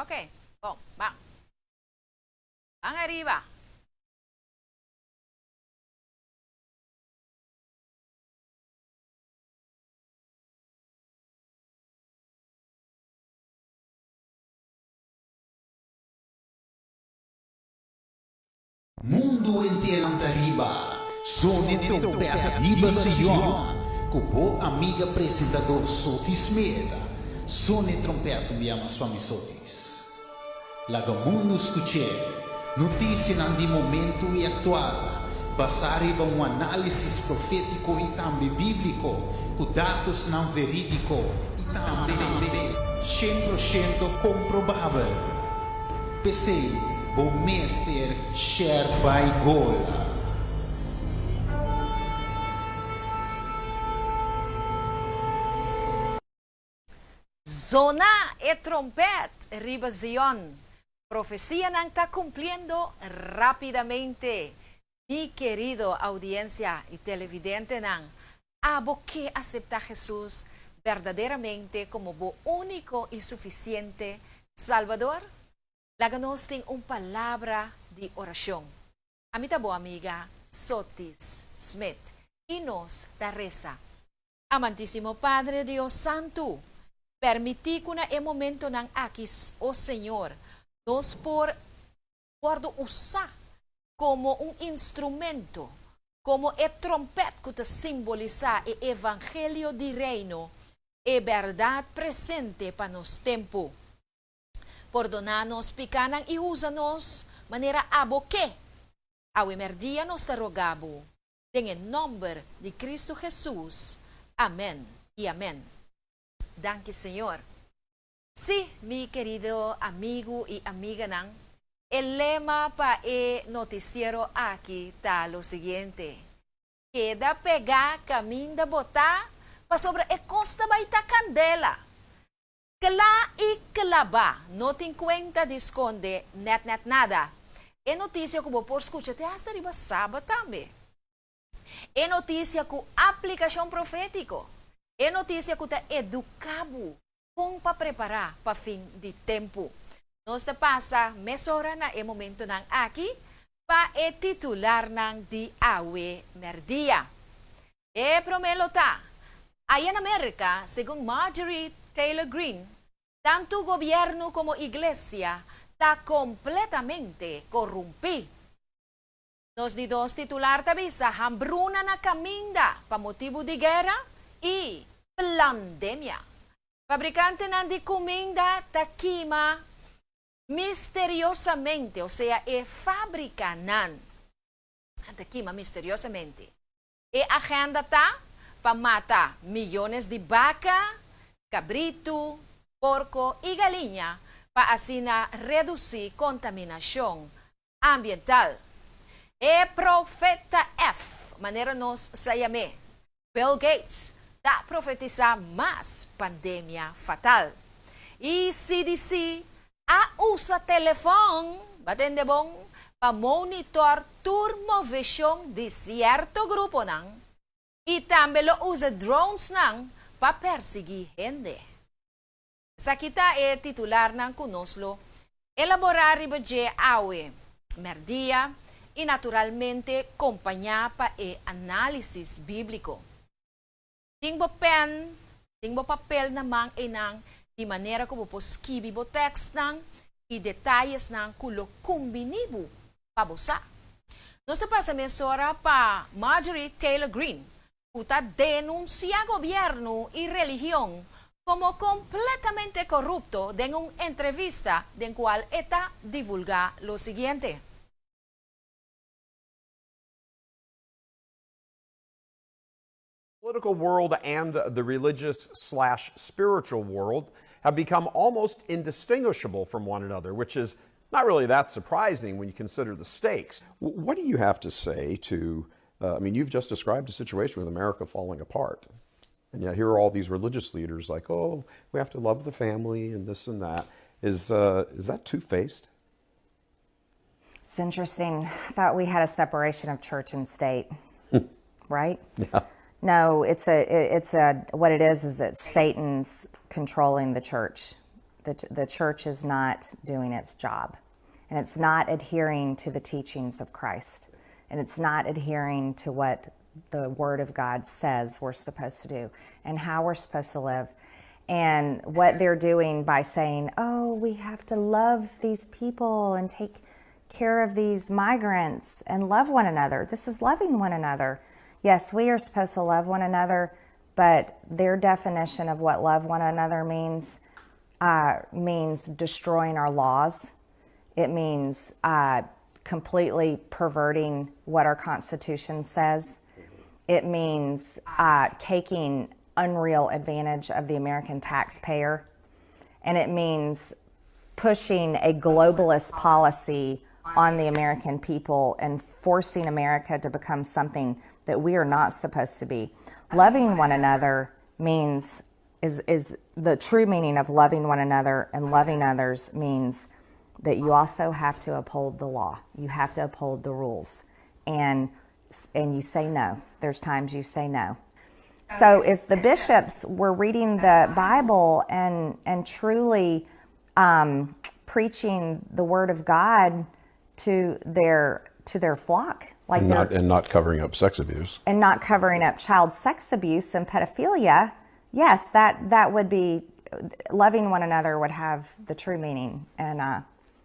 Ok, bon, ban. Ban ariba. Mundu henter ta riba Zone Trompet riba Sion ku bo amiga presentador Soti Smith. Zone Trompet un bia mas pa mi Sotis. Laga mundu skuch'é. Notisianan di momentu i aktual, basá riba un análisis profétiko i tambe bíbliko ku datosnan verídiko i tambe 100% komprobabel. P'esei bo mester share bai gol. Zona e trompet riba Zion. Profecianan ta cumpliendo rapidamente. Mi kerido audiencia y televidentenan, abo ke acepta Jesus berdaderamente como bo unico y suficiente Salbador? Laga nos tin un palabra di oracion. Ami ta bo amiga Sotis Smith y nos ta reza. Amantísimo Padre Dios Santu, permití ku na e momentonan aki, o Señor, nos por wòrdu usá komo un instrumento, komo e tròmpèt ku ta simbolisá e evangelio di Reino, e bèrdat presente pa nos tempu. Pordoná nos pikánan i usa nos manera Abo ke. Awe mèrdia nos ta roga Bo, den e nòmber di Kristu Hesus. Amèn i amèn. Danki Señor. Sí, mi kerido amigu i amiganan, e lema pa e notisiero aki ta lo siguiente, Keda pegá kaminda bo ta, pasobra e kos ta bai ta kandela. Kla i klabá, no tin kuenta di skonde nèt nèt nada. E notisia ku bo por skucha te hasta riba Sabat tambe. E notisia ku aplikashon profétiko. E notisia ku ta eduká bo kon pa prepará pa fin di tempu. Nos ta pasa mesora na e momentonan aki pa e titularnan di awe mèrdia. E promé lo ta, Aya na Merka, segun Marjorie Taylor Greene, tantu gobièrnu komo iglesia ta kompletamente korumpí. Nos di dos titular ta bisa hambruna na kaminda pa motibu di guera i plandemia. Fabrikantenan di kuminda ta kima misteriosamente, osea e fabrikanan ta kima misteriosamente. E agenda ta pa mata miyones di baka, kabritu, porko i galiña pa asina redusí kontaminashon ambiental. E Profeta F, manera nos sa yam'é, Bill Gates, ta profetisá mas pandemia fatal. I CDC a usa telefòn, bo a tende bon, pa monitor tur moveshon di sierto gruponan i tambe lo usa dronesnan pa persiguí hende. Esaki ta e titularnan ku nos lo elaborá riba dje awe mèrdia i naturalmente kompañá pa e análisis bíbliko. Tin bo pèn, tin bo papel na man einan di manera ku bo por skibi bo tèkstnan i detayesnan ku lo kumbiní bo pa bo sa. Nos ta pasa mesora pa Marjorie Taylor Greene ku ta denunsiá gobièrnu i religion komo kompletamente korupto den un entrevista den kual e ta divulgá lo siguiente. Political world and the religious slash spiritual world have become almost indistinguishable from one another, which is not really that surprising when you consider the stakes. What do you have to say to uh, I mean, you've just described a situation with America falling apart. And yet here are all these religious leaders like, oh, we have to love the family and this and that. Is, uh, is that two faced? It's interesting. I thought we had a separation of church and state, right? Yeah. No, it's a, it's a, what it is, is it's Satan's controlling the church. The church is not doing its job, and it's not adhering to the teachings of Christ, and it's not adhering to what the Word of God says we're supposed to do and how we're supposed to live. And what they're doing by saying, oh, we have to love these people and take care of these migrants and love one another. This is loving one another. Yes, we are supposed to love one another, but their definition of what love one another means means destroying our laws. It means completely perverting what our Constitution says. It means taking unreal advantage of the American taxpayer. And it means pushing a globalist policy on the American people and forcing America to become something that we are not supposed to be. Loving one another means is the true meaning of loving one another and loving others means that you also have to uphold the law. You have to uphold the rules. And you say no. There's times you say no. So if the bishops were reading the Bible and truly preaching the word of God to their flock, like And not, and not covering up sex abuse. And not covering up child sex abuse and pedophilia, yes, that would be loving one another would have the true meaning and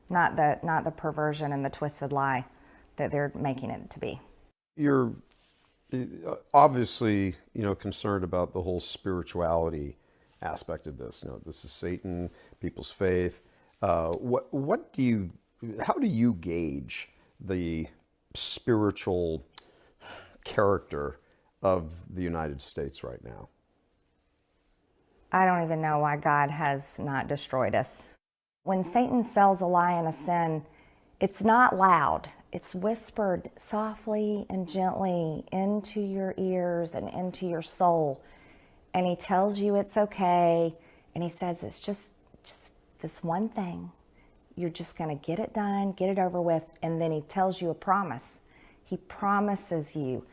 not the perversion and the twisted lie that they're making it to be. You're obviously concerned about the whole spirituality aspect of this. This is Satan, people's faith. How do you gauge the spiritual character of the United States right now? I don't even know why God has not destroyed us. When Satan sells a lie and a sin, it's not loud. It's whispered softly and gently into your ears and into your soul. And he tells you it's okay. And he says it's just this one thing. You're just going to get it done, get it over with, and then he tells you a promise. He promises you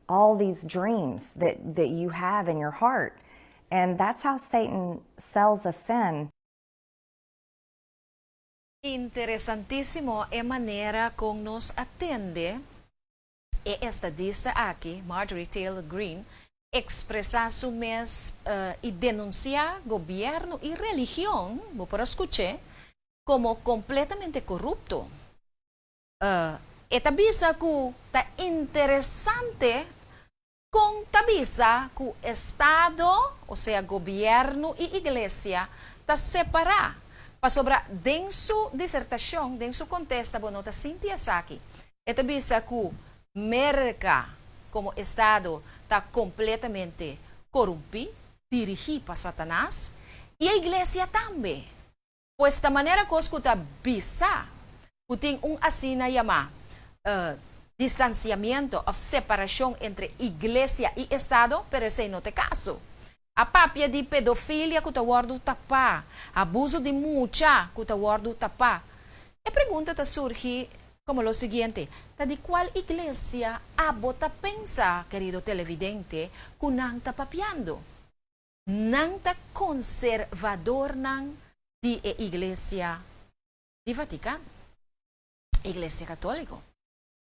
all these dreams that you have in your heart. And that's how Satan sells a sin. Interesantísimo e manera kon nos a tende e estadista aki, Marjorie Taylor Greene, ekspresá su mes i denunsiá gobièrnu i religion, bo por skucha, komo kompletamente korupto. E ta bisa ku ta interesante kon ta bisa ku Estado, osea gobièrnu i iglesia, ta separá. Pasobra den su disertashon, den su kontesta, bo no ta sinti esaki. E ta bisa ku Merka komo Estado ta kompletamente korumpí, dirigí pa Satanas, i e iglesia tambe. Pues ta manera kos ku ta bisa, ku tin un asina yamá distansiamentu òf separashon entre iglesia i Estado, pero esei no ta kaso. A papia di pedofilia ku ta wòrdu tapá, abuso di mucha ku ta wòrdu tapá. E pregunta ta surgi komo lo siguiente: ta di kua iglesia abo ta pensa, kerido televidente, ku nan ta papiando? Nan ta konservadornan di e iglesia di Vatikano, Iglesia Katóliko.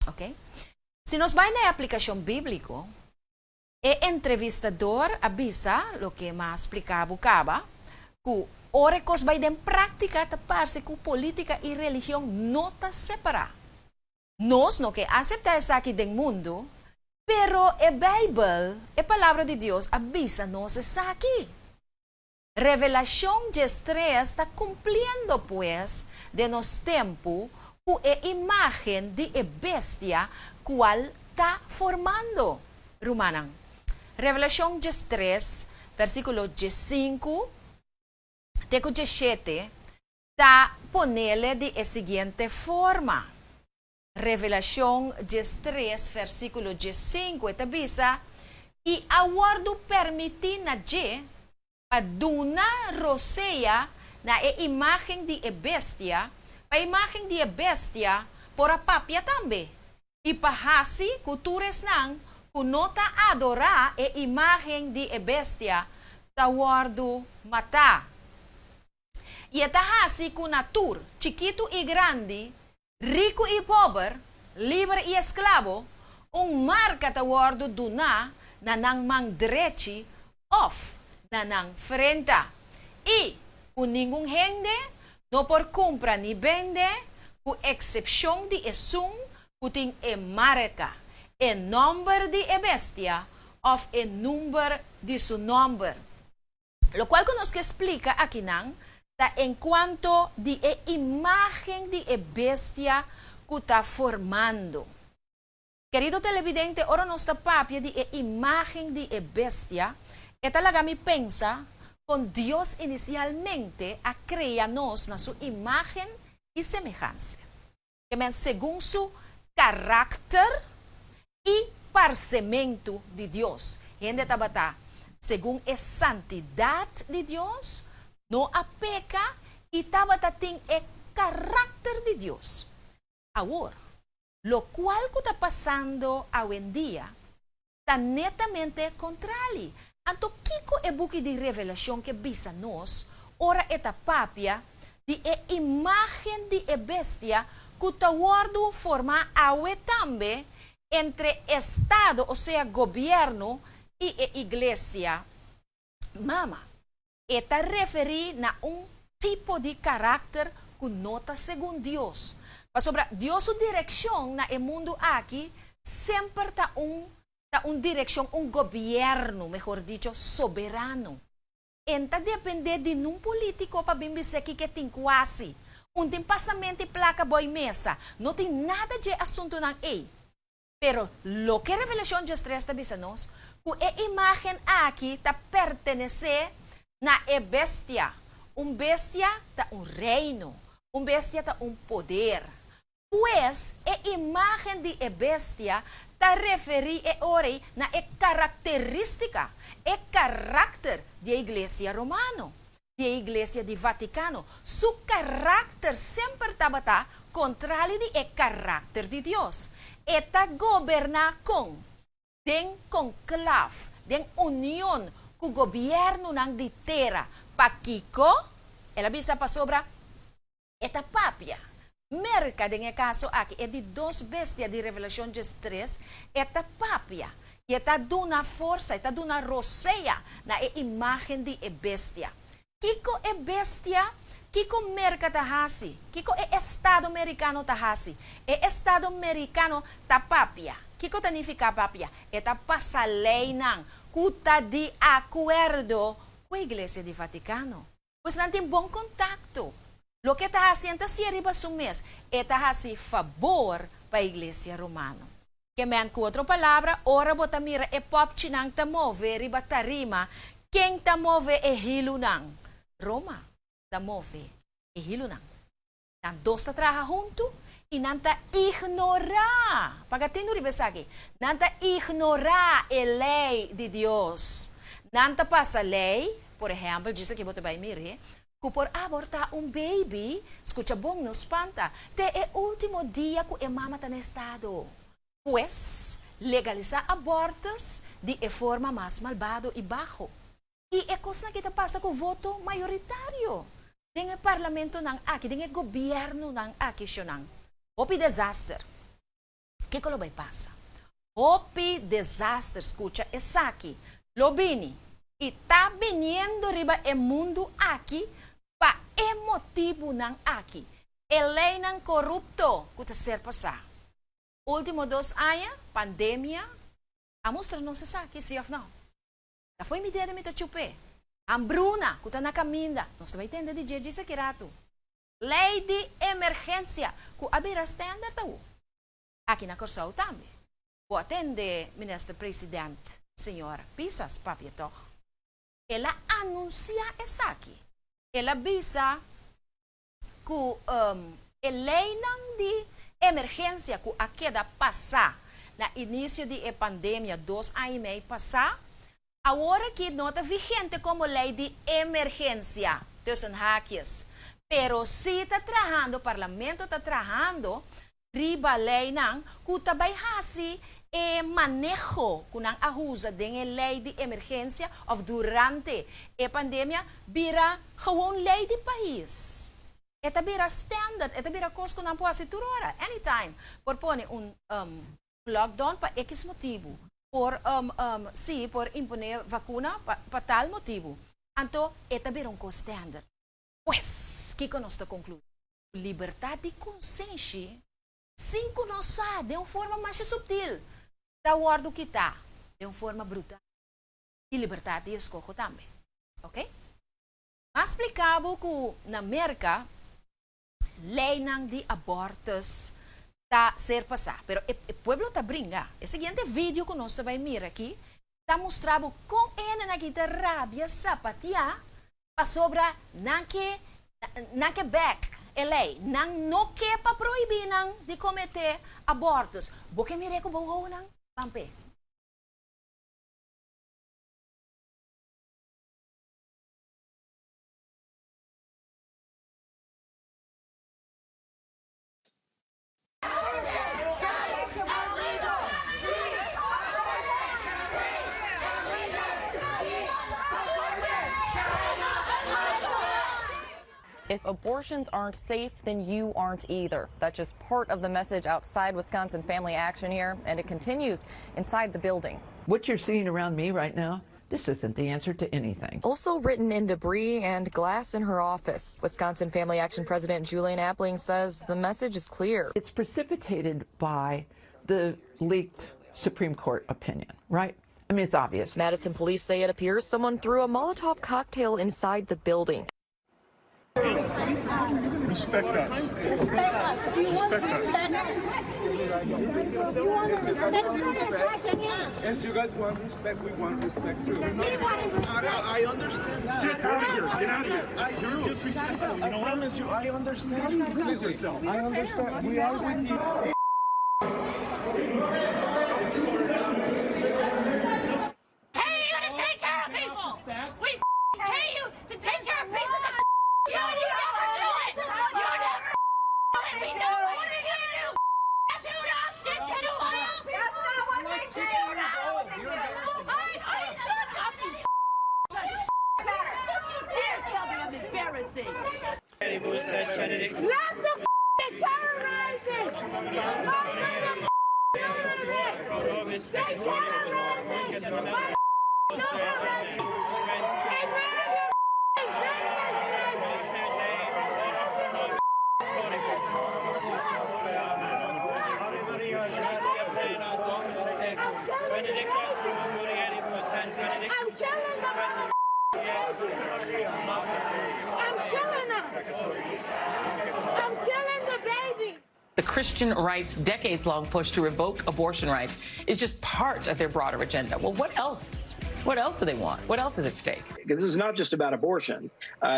Ok? Si nos bai na aplikashon bíbliko, e entrevistadó a bisa, loke m'a splika kaba, ku ora kos bai den práktika, ta parse ku polítika i religion no ta separá. Nos no ke aseptá esaki den mundu, pero e Beibel, e palabra di Dios, a bisa nos esaki. Revelashon 3 ta kumpliendo pues den nos tempu ku e imágen di e bestia kual ta formando. Rumannan. Revelashon 3, versíkulo 5 te ku 7, ta pon'é di e siguiente forma. Revelashon 3, versíkulo 5, ta bisa: "I a wòrdu permití na dje pa duna rosea na e imágen di e bestia, pa imágen di e bestia por a papia tambe. I pa hasi ku tur esnan ku no ta adorá e imágen di e bestia ta wòrdu matá." I e ta hasi ku na tur, chikitu i grandi, riku i pober, liber i esklabo, un marka ta wòrdu duná na nan man drechi òf na nan frenta, i ku ningun hende no por kumpra ni bende, ku eksepshon di esun ku tin e marka, e nòmber di e bestia òf e number di su nòmber. Lokual ku nos ke splika akinan ta enkuanto di e imágen di e bestia ku ta formando. Kerido televidente, ora nos ta papia di e imágen di e bestia, e ta laga mi pensa kon Dios inisialmente a krea nos na su imágen i semehansia. Ke men segun su karakter i parsementu di Dios. Hende tabata segun e santidat di Dios, no a peka i tabata tin e karakter di Dios. Awor, lokual ku ta pasando awendia ta netamente kontrali. Anto kiko e buki di Revelashon ke bisa nos ora e ta papia di e imágen di e bestia ku ta wòrdu formá awe tambe entre estado, osea gobièrnu, i e iglesia mama? E ta referí na un tipo di karakter ku no ta segun Dios. Pasobra Dios su direkshon na e mundu aki semper ta un ta un direkshon, un gobièrnu, mehor dicho, soberano. E n ta dependé di nun polítiko pa bin bis'é kiko e tin ku hasi. Un tin pasament'i plaka boi mesa. No tin nada dje asuntunan ei. Pero loke Revelashon 13 ta bisa nos, ku e imágen aki ta pertenesé na e bestia. Un bestia ta un reino. Un bestia ta un poder. Pues, e imágen di e bestia ta referí e ora ei na e karakterístika, e karakter di e Iglesia Romano, di e Iglesia di Vatikano. Su karakter semper tabata kontrali di e karakter di Dios. E ta goberná kon? Den konklaf, den union ku gobièrnunan di tera. Pakiko? El a bisa pasobra e ta papia. Merka, den e kaso aki, e di dos bestia di Revelashon 13, e ta papia i e ta duna forsa, e ta duna rosea na e imágen di e bestia. Kiko e bestia, kiko Merka ta hasi? Kiko e estado merikano ta hasi? E estado merikano ta papia. Kiko ta nifiká papia? E ta pasa leinan ku ta di akuerdo ku e Iglesia di Vatikano. Pues nan tin bon kontakto. Loke e ta hasi e n ta hasié riba su mes, e ta hasi fabor pa e Iglesia Romano. Ke men ku otro palabra, ora bo ta mira e pòpchinan ta move riba tarima, ken ta move e hilunan? Roma ta move e hilunan. Nan dos ta traha huntu i nan ta ignorá, paga tinu riba esaki, nan ta ignorá e lei di Dios. Nan ta pasa lei, por ehèmpel, djis aki bo ta bai mir'é, ku por abortá un beibi, skucha bon, no spanta, te e último dia ku e mama ta na estado. Pues, legalisá abortus di e forma mas malbado i baho. I e kosnan aki ta pasa ku voto mayoritario den e parlamentonan aki, den e gobièrnunan aki, shonnan. Hopi desaster. Kiko lo bai pasa? Hopi desaster, skucha esaki, lo bini i ta biniendo riba e mundu aki pa e motibunan aki, e leinan korupto ku ta ser pasá. Último dos aña, pandemia a mustra nos esaki, sí òf nò? Ta fo'i mi dede mi ta chup'é. Hambruna ku ta na kaminda, nos ta bai tende di dje djis aki ratu. Lei di emergensia ku a bira standard awo. Aki na Kòrsou tambe. Bo a tende Minister President señor Pisas papia tòg? El a anunsiá esaki. El a bisa ku e leinan di emergensia ku a keda pasá na inisio di e pandemia dos aña i mei pasá, awor aki no ta vigente komo lei di emergensia, tussen haakjes, pero sí ta trahando, parlamento ta trahando riba leinan ku ta bai hasi. E maneho ku nan a usa den e lei di emergensia òf durante e pandemia bira gewoon lei di pais. E ta bira standard, e ta bira kos ku nan por hasi tur ora, anytime. Por pone un lockdown pa X motibu, por sí, por imponé vakuna pa tal motibu. Anto e ta bira un kos standard. Pues, kiko nos ta konkluí? Ku libertat di konsenshi sin ku nos sa, den un forma masha subtil, ta wòrdu kitá den un forma brutal. I libertat di eskoho tambe. Ok? M'a splika bo ku na Merka leinan di abortus ta ser pasá, pero e pueblo ta bringa. E siguiente video ku nos ta bai mira aki ta mustra bo kon e hendenan aki ta rabia sapatiá pasobra nan ke nan ke bek e lei. Nan no ke pa prohibí nan di kometé abortus. Bo ke mir'é ku bo wowonan? Ban p'e. If abortions aren't safe, then you aren't either. That's just part of the message outside Wisconsin Family Action here, and it continues inside the building. What you're seeing around me right now, this isn't the answer to anything. Also written in debris and glass in her office. Wisconsin Family Action President Julian Appling says the message is clear. It's precipitated by the leaked Supreme Court opinion, right? I mean, it's obvious. Madison police say it appears someone threw a Molotov cocktail inside the building. Respect us. Respect us. Respect us. You want to respect us. As you guys want respect, we want respect too. We want respect. I, understand that. Get out of here. Get out of here. I do. Just respect You know I promise you, I understand you completely. I understand. We are with you. Pay you to take care of people. We pay you to take care of pieces of You and you never do it. You never do it. We know it. What are you gonna do? Shoot us? Shit to the wild? That's not what they shoot us. I, I shut up, you Don't you dare tell me I'm embarrassing. Let the terrorizing. They terrorizing. It's none of your business. I'm killing the mother baby. I'm killing them. I'm killing the baby. The Christian right's decades long push to revoke abortion rights is just part of their broader agenda. Well, what else? What else do they want? What else is at stake? This is not just about abortion.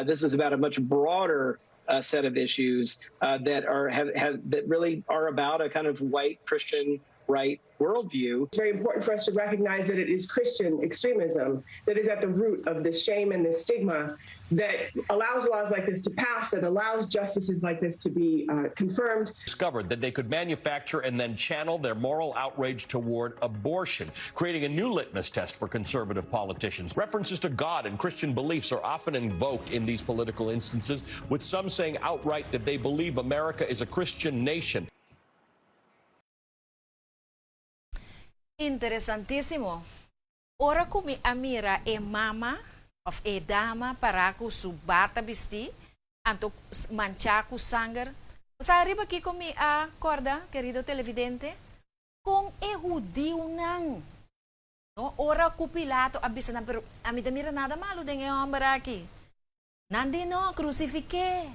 This is about a much broader set of issues that are have, have that really are about a kind of white Christian right worldview. It's very important for us to recognize that it is Christian extremism that is at the root of this shame and this stigma that allows laws like this to pass, that allows justices like this to be confirmed. Discovered that they could manufacture and then channel their moral outrage toward abortion, creating a new litmus test for conservative politicians. References to God and Christian beliefs are often invoked in these political instances, with some saying outright that they believe America is a Christian nation. Interesantísimo. Ora ku mi a mira e mama òf e dama pará ku su bata bistí, anto manchá ku sanger. Bo sa riba kiko mi a kòrda, kerido televidente? Kon e hudiunan, no, ora ku Pilato a bisa nan, pero ami ta mira nada malu den e hòmber aki. Nan di, No, krusifik'é.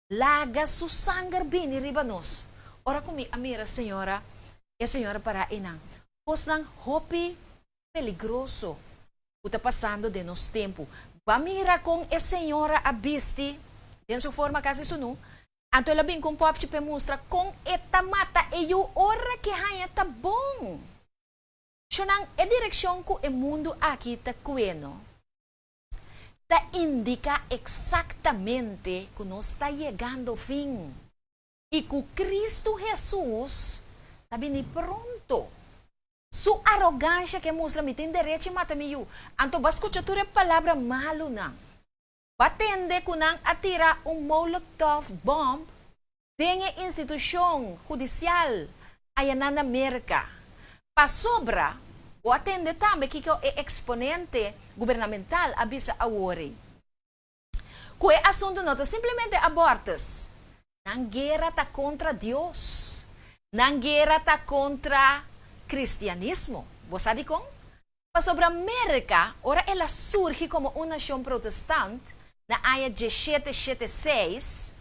Laga su sanger bini riba nos. Ora ku mi a mira señora, e señora pará einan. Kosnan hopi peligroso ku ta pasando den nos tempu. Bo a mira kon e señora a bisti den su forma kasi sunú? Anto el a bin ku un pòpchi p'e mustra kon e ta mata e yu ora ku e haña ta bon. Shonnan, e direkshon ku e mundu aki ta kueno ta indiká eksaktamente ku nos ta yegando fin i ku Kristu Hesus ta bini pronto. Su arogansha ke mustra mi tin derechi mata mi yu. Anto bo a skucha tur e palabra malunan. Bo a tende ku nan a tira un molotov bomb den e institushon hudisial ayanan na Merka. Pasobra bo a tende tambe kiko e eksponente gubernamental a bisa awor ei. Ku e asuntu no ta simplemente abortus. Nan guera ta kontra Dios. Nan guera ta kontra kristianismo. Bo sa dikon? Pasobra Merka, ora el a surgi komo un nashon protestant na aña diesshete shete seis,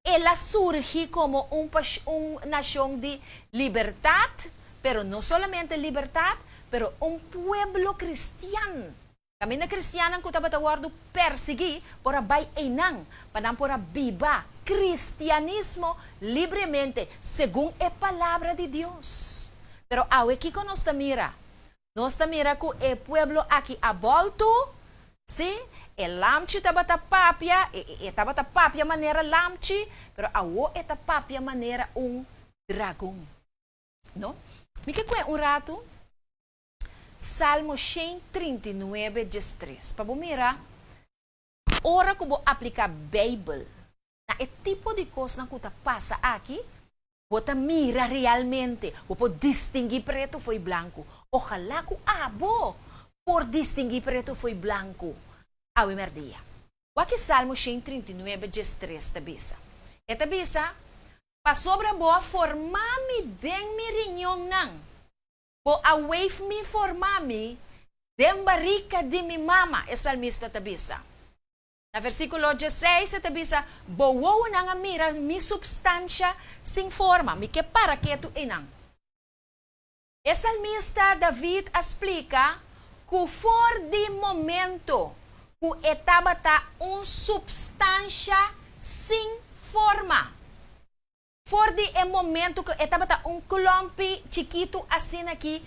el a surgi komo un un nashon di libertat, pero no solamente libertat, pero un pueblo kristian. Kaminda kristiannan ku tabata wòrdu persiguí por a bai einan pa nan por a biba kristianismo libremente segun e Palabra di Dios. Pero awe kiko nos ta mira? Nos ta mira ku e pueblo aki a bòltu, sí, e lamchi tabata papia, e tabata papia manera lamchi, pero awor e ta papia manera un dragon. No? Mi ke kue un ratu Salmo 139 diestres pa bo mira ora ku bo apliká Beibel na e tipo di kosnan ku ta pasa aki, bo ta mira realmente, bo por distinguí pretu fo'i blanku. Ojalá ku abo por distinguí pretu fo'i blanku awe mèrdia. Wak e Salmo 139 diestres ta bisa. E ta bisa, Pasobra bo a forma mi den mi riñonnan. Bo a weef mi forma mi den barika di mi mama, e salmista ta bisa. Na versíkulo dieseis e ta bisa, Bo wowonan a mira mi supstansha sin forma, mi ke para ketu einan. E salmista David a splika ku for di momento ku e tabata un supstansha sin forma, For di e momento ku e tabata un klòmpi chikitu asin'aki,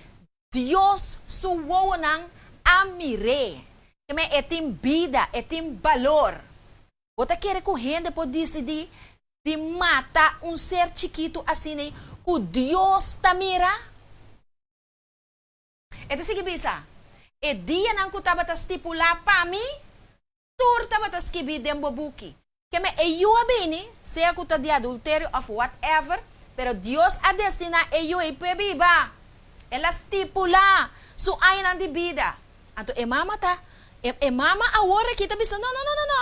Dios su wowonan a mir'é. Keme e tin bida, e tin balor. Bo ta kere ku hende por disidí di mata un ser chikitu asin'ei ku Dios ta mira? E ta sigui bisa, E dianan ku tabata stipulá pa mi, tur tabata skibí den bo buki. Keme e yu a bini, sea ku ta di adulterio òf whatever, pero Dios a destiná e yu ei p'e biba. El a stipulá su añanan di bida. Anto e mama ta, e, e mama awor aki ta bisa, No, no, no, no, no.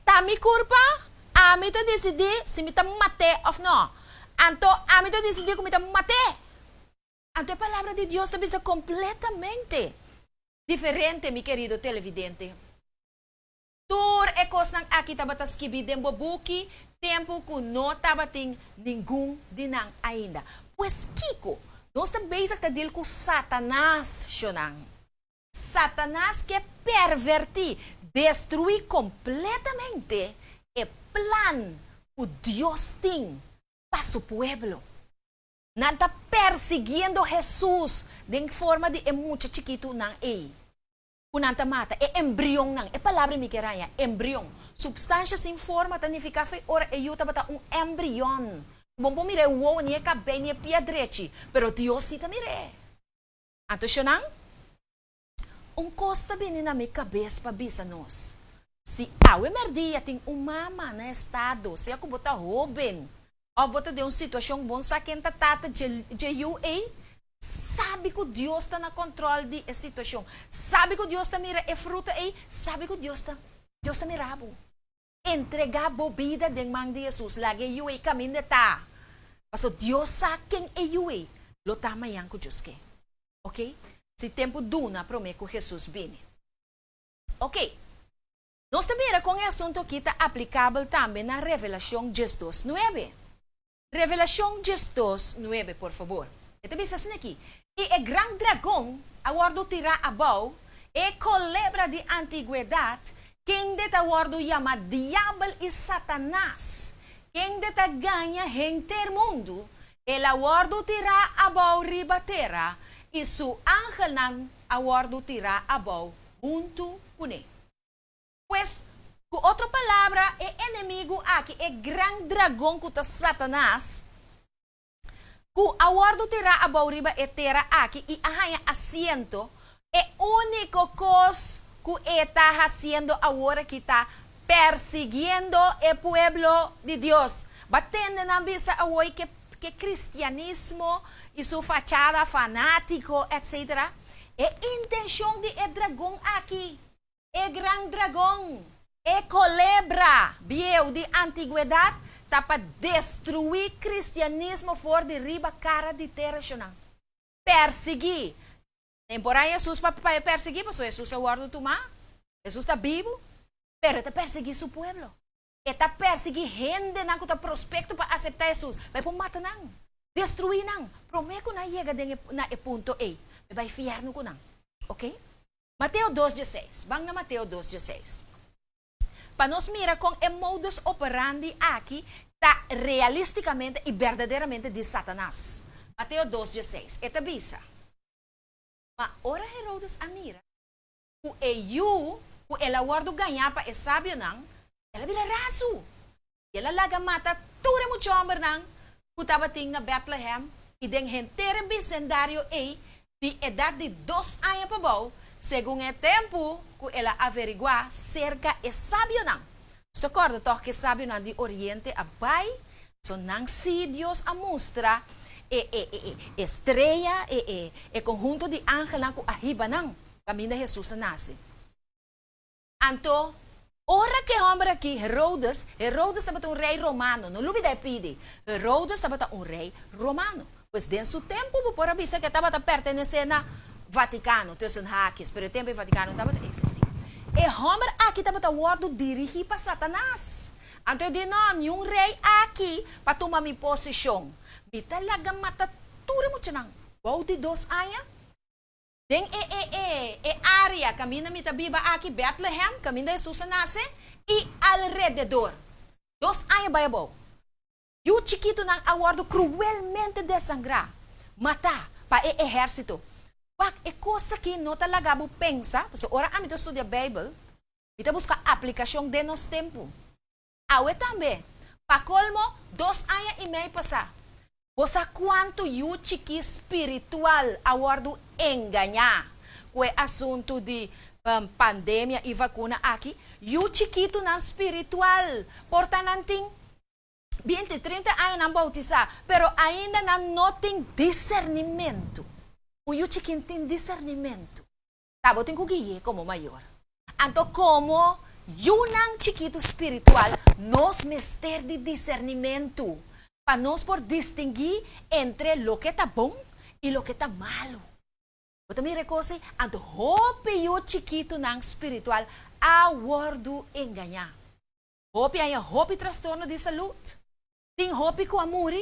Ta mi kurpa, ami ta disidí si mi ta mat'é òf no. Anto ami ta disidí ku mi ta mat'é. Anto e Palabra di Dios ta bisa kompletamente diferente, mi kerido televidente. Tur e kosnan aki tabata skibí den bo buki tempu ku no tabatin ningun di nan ainda. Pues kiko? Nos ta bezig ta dil ku Satanas, shonnan. Satanas ke pervertí, destruí kompletamente e plan ku Dios tin pa su pueblo. Nan ta persiguiendo Hesus den forma di e mucha chikitunan ei. Ku nan ta mata e embrionnan. E palabra mi ke raña, embrion. Supstansha sin forma ta nifiká fe ora e yu tabata un embrion. Ku bo por mira e wowo, ni e kabei, ni e pia drechi, pero Dios si ta mir'é. Anto shonnan, un kos ta bini na mi kabes pa bisa nos, si awe mèrdia tin un mama na estado, sea ku bo ta hóben òf bo ta den un situashon bon sa ken ta tata dje yu ei, sabi ku Dios ta na kòntròl di e situashon, sabi ku Dios ta mira e fruta ei, sabi ku Dios ta Dios ta mira bo. Entregá bo bida den man di Hesus, laga e yu ei kaminda e ta, pasobra Dios sa ken e yu ei lo ta mañan ku Dios ke. Oke? Si tempu duna promé ku Hesus bini. Oke. Nos ta mira kon e asuntu akí ta aplikabel tambe na Revelashon diesdos nuebe. Revelashon diesdos nuebe, por fabor. E ta bisa asina akí, I e gran dragon a wòrdu tirá abou, e kolebra di antigwedat, kende ta wòrdu yamá Diabel i Satanas, kende ta gaña henter mundu, el a wòrdu tirá abou riba tera, i su angelnan a wòrdu tirá abou huntu kuné. Pues, ku otro palabra, e enemigu aki, e gran dragon ku ta Satanas, Ku a wòrdu tirá abou riba e tera aki i a haña asiento, e úniko kos ku e ta hasiendo awor aki ta persiguiendo e pueblo di Dios. Ba tende nan bisa awor ke ke kristianismo i su fachada fanátiko etc. E intenshon di e dragon aki E gran dragon, e kolebra bieu di antigwedat, ta pa destruí kristianismo for di riba kara di tera shonnan. Persiguí. Temporada Hesus pa pa e persiguí, pasobra Hesus a wòrdu tumá. Hesus ta bibu, pero e ta persiguí su pueblo. E ta persiguí hendenan ku ta prospekto pa aseptá Hesus, pa e por mata nan, destruí nan, promé ku nan yega den e na e punto ei, pa e bai fièrnu ku nan. Oke? Mateo dos dieseis. Ban na Mateo dos dieseis. Pa nos mira kon e modus operandi aki ta realistikamente i berdaderamente di Satanas. Mateo dos dieseis. E ta bisa, Ma ora Herodes a mira ku e yu ku el a wòrdu gañá pa e sabionan, el a bira razu, i el a laga mata tur e muchòmbernan ku tabatin na Bètlehèm i den henter e bisendario ei di edat di dos aña pabou, segun e tempu ku el a averiguá serka e sabionan. Nos ta kòrda tòg ku e sabionan di Oriente a bai, so nan sí Dios a mustra e e e strea, e e e konhunto di angelnan ku a hiba nan kaminda Hesus a nase. Anto, ora ku e hòmber akí, Herodes, Herodes tabata un rei romano, no lubidá e pidi, Herodes tabata un rei romano. Pues den su tempu bo por a bisa ku e tabata pertenesé na Vatikano, tussen haakjes, pero e tempu ei Vatikano no tabata eksistí. E hòmber akí tabata wòrdu dirigí pa Satanas. Anto e di, No, niun rei aki pa tuma mi posishon. Mi ta laga mata tur e muchanan bou di dos aña. Den e e e e área kaminda mi ta biba aki, Bètlehem, kaminda Hesus a nase, i alrededor. Dos aña bai abou. Yu chikitunan a wòrdu kruelmente desangrá, matá, pa e ehérsito. Wak, e kos aki no ta laga bo pensa, pasobra ora ami ta studia Beibel, mi ta buska aplikashon den nos tempu. Awe tambe. Pa kolmo, dos aña i mei pasá, bo sa kuantu yu chikí spiritual a wòrdu engañá ku e asuntu di pandemia i vakuna aki? Yu chikitunan spiritual por ta nan tin binti, trinta aña nan boutisá, pero ainda nan no tin disernimentu. Un yu chikin tin disernimentu. Ta bo tin ku gui'é komo mayor. Anto komo yunan chikitu spiritual nos mester di disernimentu pa nos por distinguí entre loke ta bon i loke ta malu. Bo ta mira e kos ei? Anto hopi yu chikitunan spiritual a wòrdu engañá. Hopi a haña hopi trastorno di salud. Tin hopi ku a muri,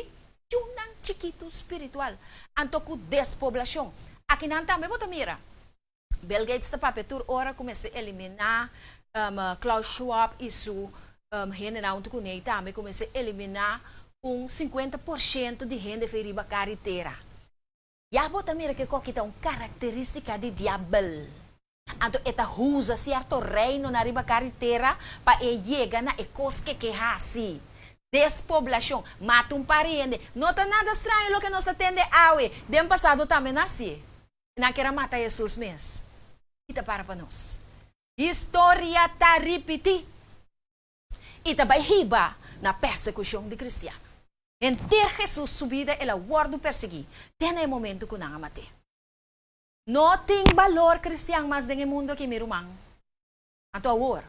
yunan chikitu spiritual. Anto ku despoblashon. Akinan tambe bo ta mira. Bill Gates ta papia tur ora ku mester eliminá Klaus Schwab i su hendenan huntu kuné tambe ku mester eliminá un 50% di hende fe riba kara di tera. Ya bo ta mira ke koki ta un karakterístika di diabel. Anto e ta usa sierto reinonan riba kara di tera pa e yega na e kos ke ke hasi. Despoblashon, mata un par di hende. No ta nada straño loke nos ta tende awe. Den pasado tambe nan hasié. Nan ker a mata Hesus mes. Ki ta para pa nos? Historia ta ripití i ta bai hiba na persekushon di kristiannan. Henter Hesus su bida el a wòrdu persiguí te na e momentu ku nan a mat'é. No tin balor cristian mas den e mundo aki mi ruman. Anto awor,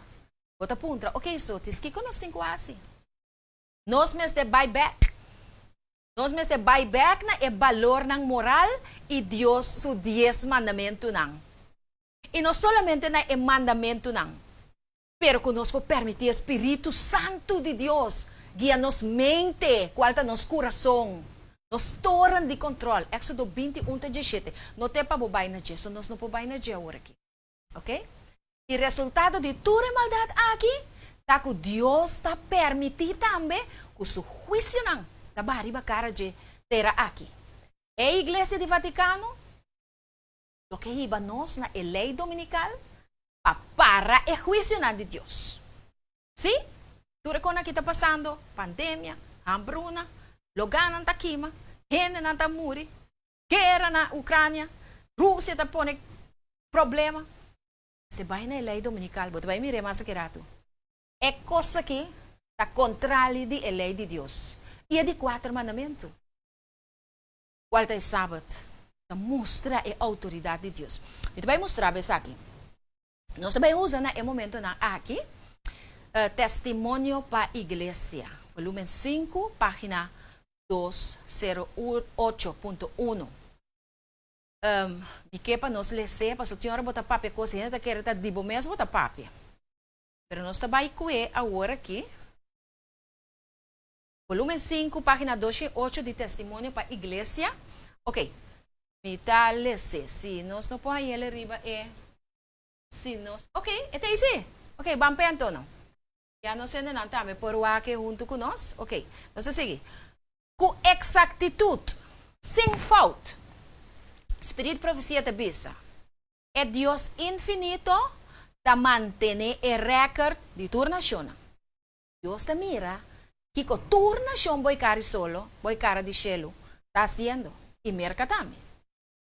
bo ta puntra, ok Sotis, kiko nos tin ku hasi? Nos mester bai bek. Nos mester bai bek na e balornan moral i Dios su dies mandamentunan. I no solamente na e mandamentunan, pero ku nos por permití e spiritu santu di Dios guia nos mente, kual ta nos kurason, nos toren di kontròl. Éksodo 21 ta 17. No te pa bo bai na dje, so nos no por bai na dje awor aki. Oke? I resultado di tur e maldat aki ta ku Dios ta permití tambe ku su huisionan ta baha riba kara dje tera aki. E Iglesia di Vatikano lo ke hiba nos na e lei dominikal pa para e huisionan di Dios. Sí, tur e kon aki ta pasando, pandemia, hambruna, loganan ta kima. Hendenan ta muri, guera na Ucrania, Rusia ta pone problema. Si bai na e lei dominikal, bo ta bai mir'é mas aki ratu. E kos aki ta kontrali di e lei di Dios i e di kuater mandamentu, kual ta e Sabat, ta mustra e outoridat di Dios. Mi ta bai mustra bo esaki. Nos ta bai usa na e momentonan aki Testimonio pa Iglesia, volumen sinku, página 208.1. Mi ke pa nos les'é, pasobra tin ora bo ta papia kos i hende ta kere ta di bo mes bo ta papia. Pero nos ta bai ku'é awor aki. Volumen sinku, página 208 di Testimonio pa Iglesia. Ok, mi ta les'é. Si nos no por hañ'el riba e. Si nos. Ok, e ta ei si. Ok, ban p'e anto no. Ya nos hendenan tambe por wak e huntu ku nos. Ok, nos ta sigui. Ku eksaktitut, sin fout, Spirit Profesia ta bisa, E Dios infinito ta mantené e rèkert di tur nashonnan. Dios ta mira kiko tur nashon bo e kara di solo, bo e kara di shelu, ta hasiendo, i Merka tambe.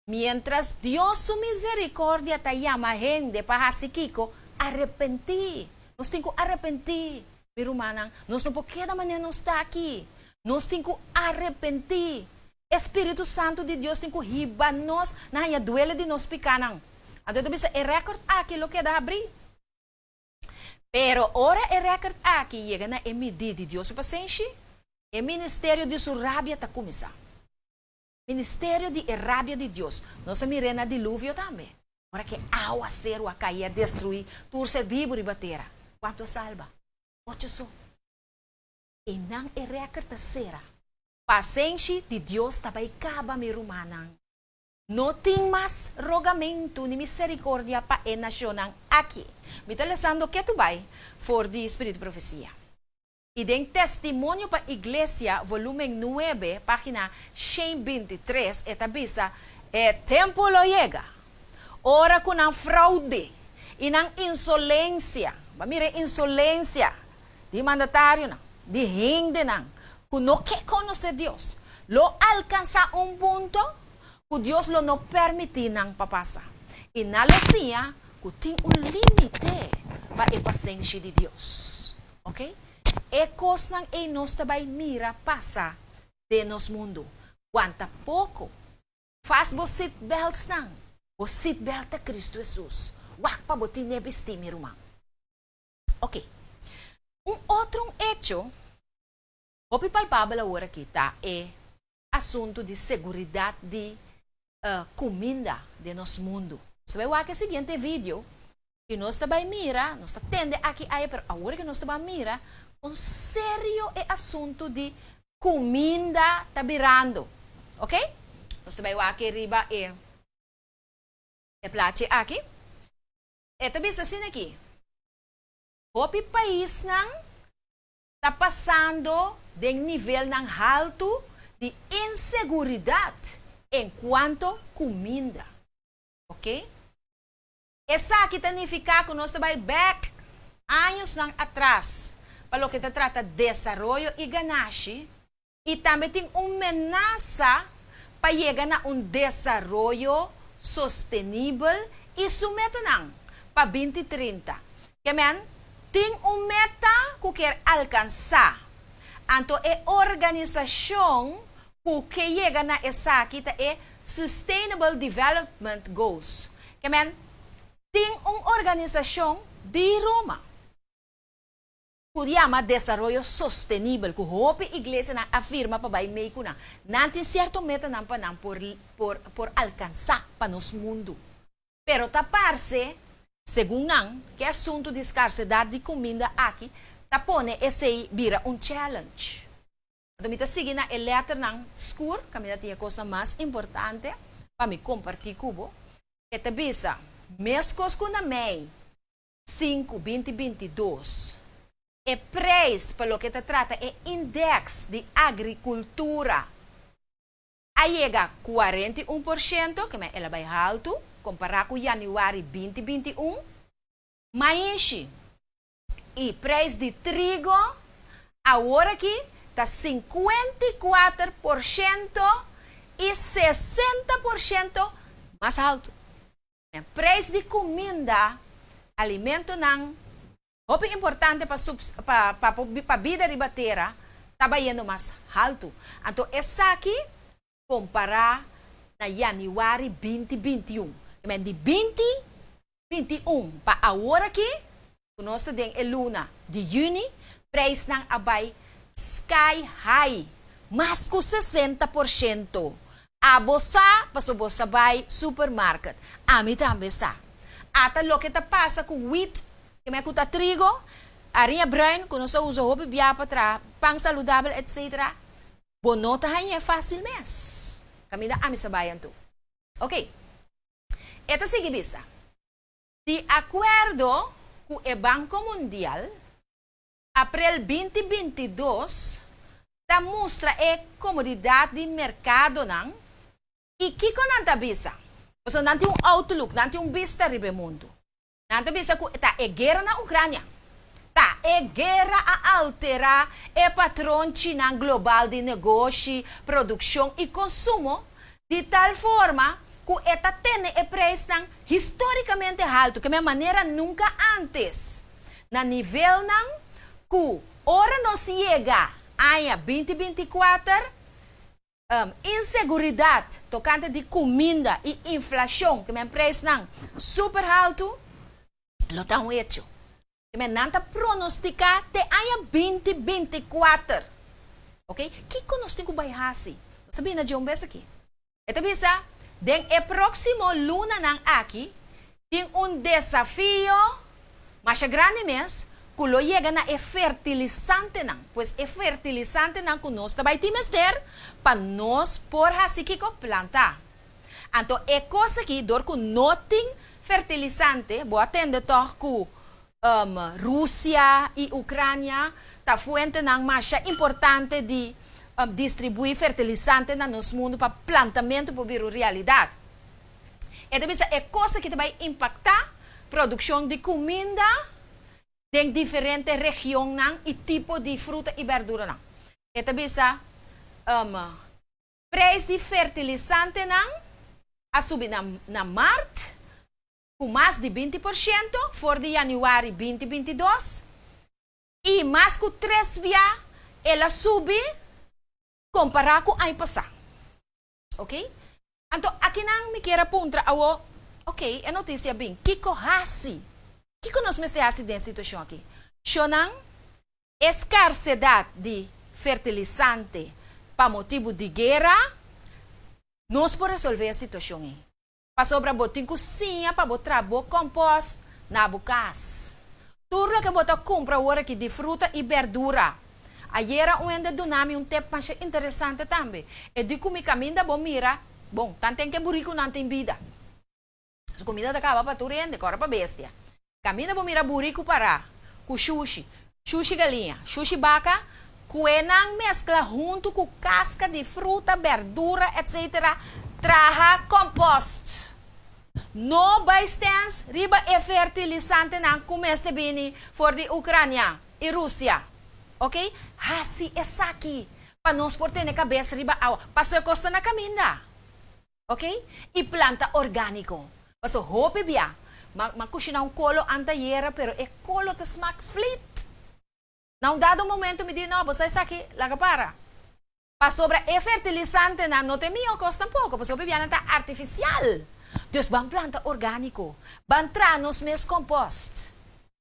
Miéntras Dios su miserikòrdia ta yama hende pa hasi kiko? Arepentí! Nos tin ku arepentí, mi rumannan. Nos no por keda manera nos ta aki. Nos tin ku arepentí. E spiritu santu di Dios tin ku hiba nos na haña duele di nos pikánan. Anto e ta bisa e rèkòrt aki lo keda habrí. Pero ora e rèkòrt aki yega na e midí di Dios su pasenshi, e ministerio di su rabia ta kuminsá. Ministerio di e rabia di Dios. Nos a mir'é na diluvio tambe. Ora ku e awaseru a kai i a destruí tur ser bibu riba tera, kuantu a salba? Ocho so. Einan e rèkòrt ta sera. Pasenshi di Dios ta bai kaba, mi rumannan. No tin mas rogamentu ni misericordia pa e nacionnan aki. Mi ta lesando ketu bai for di Spiritu Profecia. I den Testimonio pa Iglesia, volumen nuebe, pagina 123, e ta bisa, E tempu lo yega, ora ku nan fraude i nan insolensia, bo a mira e insolensia di mandatarionan, di hendenan ku no ke konosé Dios, lo alkansá un punto ku Dios lo no permití nan pa pasa, i nan lo siña ku tin un límite pa e pasenshi di Dios. Oke? E kosnan ei nos ta bai mira pasa den nos mundu. Wanta poko. Fas bo seatbeltsnan. Bo seatbelt ta Kristu Hesus. Wak pa bo tin'é bistí, mi ruman. Ok. Un otro un hecho hopi palpabel awor aki ta e asuntu di seguridad di cuminda den nos mundu. Nos ta bay wak e siguiente video y nos ta bay mira, nos ta tende aki aya pero awor aki nos ta bay mira con serio e asuntu di cuminda ta birando. Ok? Nos ta bay wak e riba e e plachi aki. E ta bisa asina aki, Hopi paisnan ta pasando den nivelnan haltu di inseguridat en kuanto kuminda. Oke? Esaki ta nifiká ku nos ta bai bèk añosnan atras pa loke ta trata desaroyo i ganashi i tambe tin un menasa pa yega na un desaroyo sostenibel i su metanan pa 2030. Ke men, tin un meta ku kier alkansá, anto e organisashon ku ke yega na esaki ta e Sustainable Development Goals. Ke men, tin un organisashon di Roma. Ku yama desaroyo sostenibel ku hopi iglesianan a firma pa bai mei ku nan. Nan tin sierto metanan pa nan por por por alkansá pa nos mundu. Pero ta parse, segun nan, ku e asuntu di skarsedat di kuminda aki ta pone esei bira un challenge. Anto mi ta sigui na e lèternan skur, kaminda tin e kosnan mas importante pa mi kompartí ku bo. E ta bisa, Meskos ku na mei 5, 2022, E preis pa loke ta trata e indeks di agrikultura a yega 41%, ke men el a bai haltu kompará ku yanüari 2021. Maishi i preis di trigo awor aki ta 54%. i 60% mas haltu. E preis di kuminda, alimentonan hopi importante pa pa pa pa bida riba tera, ta bayendo mas haltu. Anto esaki kompará na yanüari 2021. Men di 2021 pa awor aki, ku nos ta den e luna di yüni, preisnan a bai sky high, mas ku 60%. Abo sa pasobra bo sa bai supermarket. Ami tambe sa. Ata loke ta pasa ku wheat, ke men ku ta trigo, hariña bruin ku nos ta usa hopi bia pa traha pan saludabel etc. Bo no ta hañ'é fásil mes. Kaminda ami sa bai anto. Ok. E ta sigui bisa, Di akuerdo ku e Banko Mundial, aprel 2022 ta mustra e komodidat di merkadonan i kiko nan ta bisa? Pasobra nan tin un outlook, nan tin un bista riba e mundu. Nan ta bisa ku ta e guera na Ucrania. Ta e guera a alterá e patronchinan global di negoshi, produkshon i konsumo di tal forma ku e ta tene e preisnan histórikamente haltu, ke men manera nunka ántes, na nivelnan ku ora nos yega aña 2024, Inseguridat tokante di kuminda i inflashon, ke men preisnan super haltu, lo ta un hecho. Ke men nan ta pronostiká te aña 2024. Ok, kiko nos tin ku bai hasi? Nos ta bini na dje un bes aki. E ta bisa, den e próksimo lunanan aki tin un desafio masha grandi mes ku lo yega na e fertilisantenan, pues e fertilisantenan ku nos ta bai tin mester pa nos por hasi kiko? Planta. Anto e kos aki dor ku no tin fertilisante, bo a tende tòg ku Rusia i Ukrania ta fuentenan masha importante di distribuí fertilisante na nos mundu pa plantamentu por bira un realidat. E ta bisa e kos aki ta bai impaktá produkshon di kuminda den diferente regionnan i tipo di fruta i bèrduranan. E ta bisa preis di fertilisantenan a subi na na mart ku mas di 20% for di yanüari 2022 i mas ku tres bia el a subi kompará ku aña pasá. Ok? Anto akinan mi kier a puntra awo, ok, e notisia bin, kiko hasi? Kiko nos mester hasi den e situashon aki? Shonnan, e skarsedat di fertilisante pa motibu di guera, nos por resolve e situashon ei. Pasobra bo tin ku siña pa bo traha bo kòmpòst na bo kas. Tur loke bo ta kumpra awor aki di fruta i bèrdura. Ayera un hende duna mi un tep masha interesante tambe. E di ku mi kaminda bo mira, bon, tanten ke burikunan tin bida. Su kumida ta kaba pa tur hende, kòrda pa bestia. Kaminda bo mira buriku pará ku shushi, shushi galiña, shushi baka, kue nan meskla huntu ku kaska di fruta, berdura etc. Traha kompost. No bai stens riba e fertilisantenan ku mester bini for di Ukrania i Rusia. Ok, hasi esaki pa nos por tene kabes riba awa. Paso e kos ta na kaminda. Ok, i planta orgániko. Paso hopi bia, ma ma kushiná un kolo antayera pero e kolo ta smak flit. Na un dado momento mi di, no, bo sa esaki, laga para. Pasobra e fertilisantenan no ta e mihó kos tampoko, pasobra hopi bia nan ta artifisial. Dus ban planta orgániko, ban traha nos mes kompost.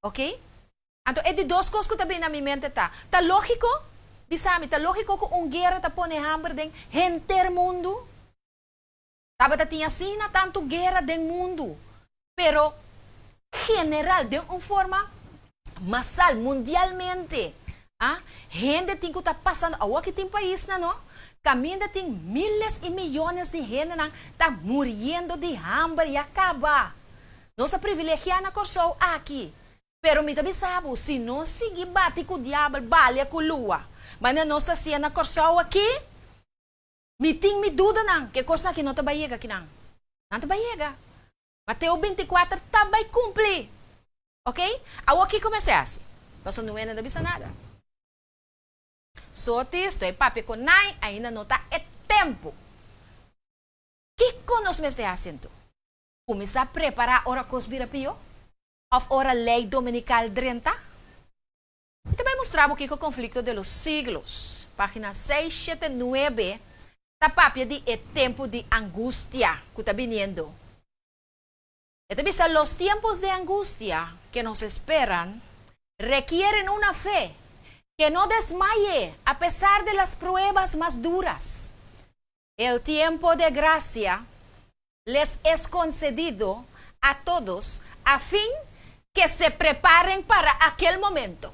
Ok? Anto e di dos kos ku ta bini na mi mente ta, ta lógiko? Bisa mi, ta lógiko ku un guera ta pone hamber den henter mundu? Tabata tin asina tantu guera den mundu, pero general, den un forma masal, mundialmente, a, hende tin ku ta pasando, awor ki tin paisnan no, kaminda tin miles i miyones di hendenan ta muriendo di hamber ya kaba. Nos ta privilegiá na Kòrsou aki. Pero mi ta bisa bo, si nos sigui bati ku diabel, balia ku lua, manera nos ta hasié na Kòrsou aki, mi tin mi dudanan ku e kosnan aki no ta bai yega akinan. Nan ta bai yega. Mateo 24 ta bai kumpli. Ok? Awor kiko mester hasi? Pasobra no hende ta bisa nada. Soti, stoi papia ku nai, ainda no ta e tempu. Kiko nos mester hasi anto? Kuminsá prepará ora kos bira pió? Òf ora lei dominikal drenta? Mi ta bai mustra bo kiko Conflicto de los Siglos, página 679, ta papia di e tempu di angustia ku ta biniendo. E ta bisa, Los tiempos de angustia que nos esperan requieren una fe que no desmaye a pesar de las pruebas mas duras. El tiempo de gracia les es concedido a todos a fin que se preparen para aquel momento.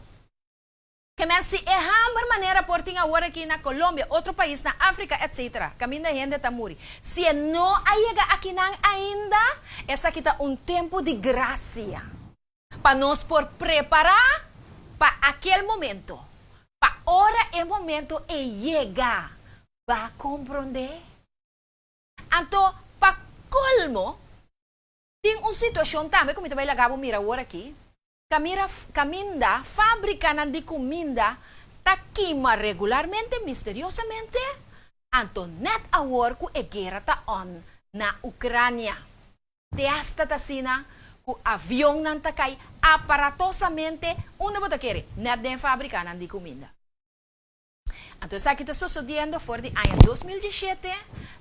Ke men si e hamber manera por tin awor aki na Colombia, otro pais na Africa etc. Caminda hende ta muri. Si e no a yega akinan ainda, esaki ta un tempo di gracia pa nos por prepara pa aquel momento. Pa ora e momento ei yega, ba compronde? Anto pa colmo, tin un situacion tambe cu mi ta bay laga bo mira awor aki, Camira caminda fabricanan di cuminda ta kima regularmente misteriosamente, anto net awor cu e guera ta on na Ucrania. Te hasta ta asina cu avionnan ta cay aparatosamente unda bo ta kere, net den e fabricanan di cuminda. Anto esaki ta sosodiendo for di aña 2017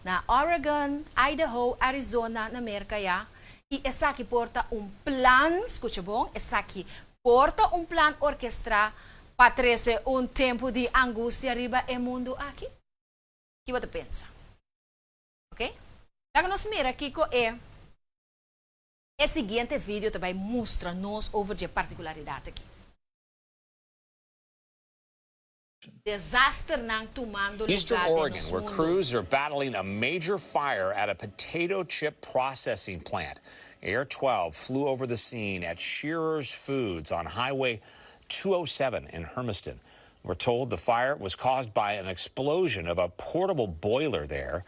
na Oregon, Idaho, Arizona na Merka ya, i esaki por ta un plan, skucha bon, esaki por ta un plan orkestrá pa trese un tempu di angustia riba e mundu aki? Ki bo ta pensa? Ok, laga nos mira kiko e e siguiente video ta bai mustra nos over dje partikularidat aki. Desasternan tumando Eastern lugá den Oregon, nos where mundu. crews are battling a major fire at a potato chip processing plant. Air 12 flew over the scene at Shearer's Foods on Highway 207 in Hermiston. We're told the fire was caused by an explosion of a portable boiler there.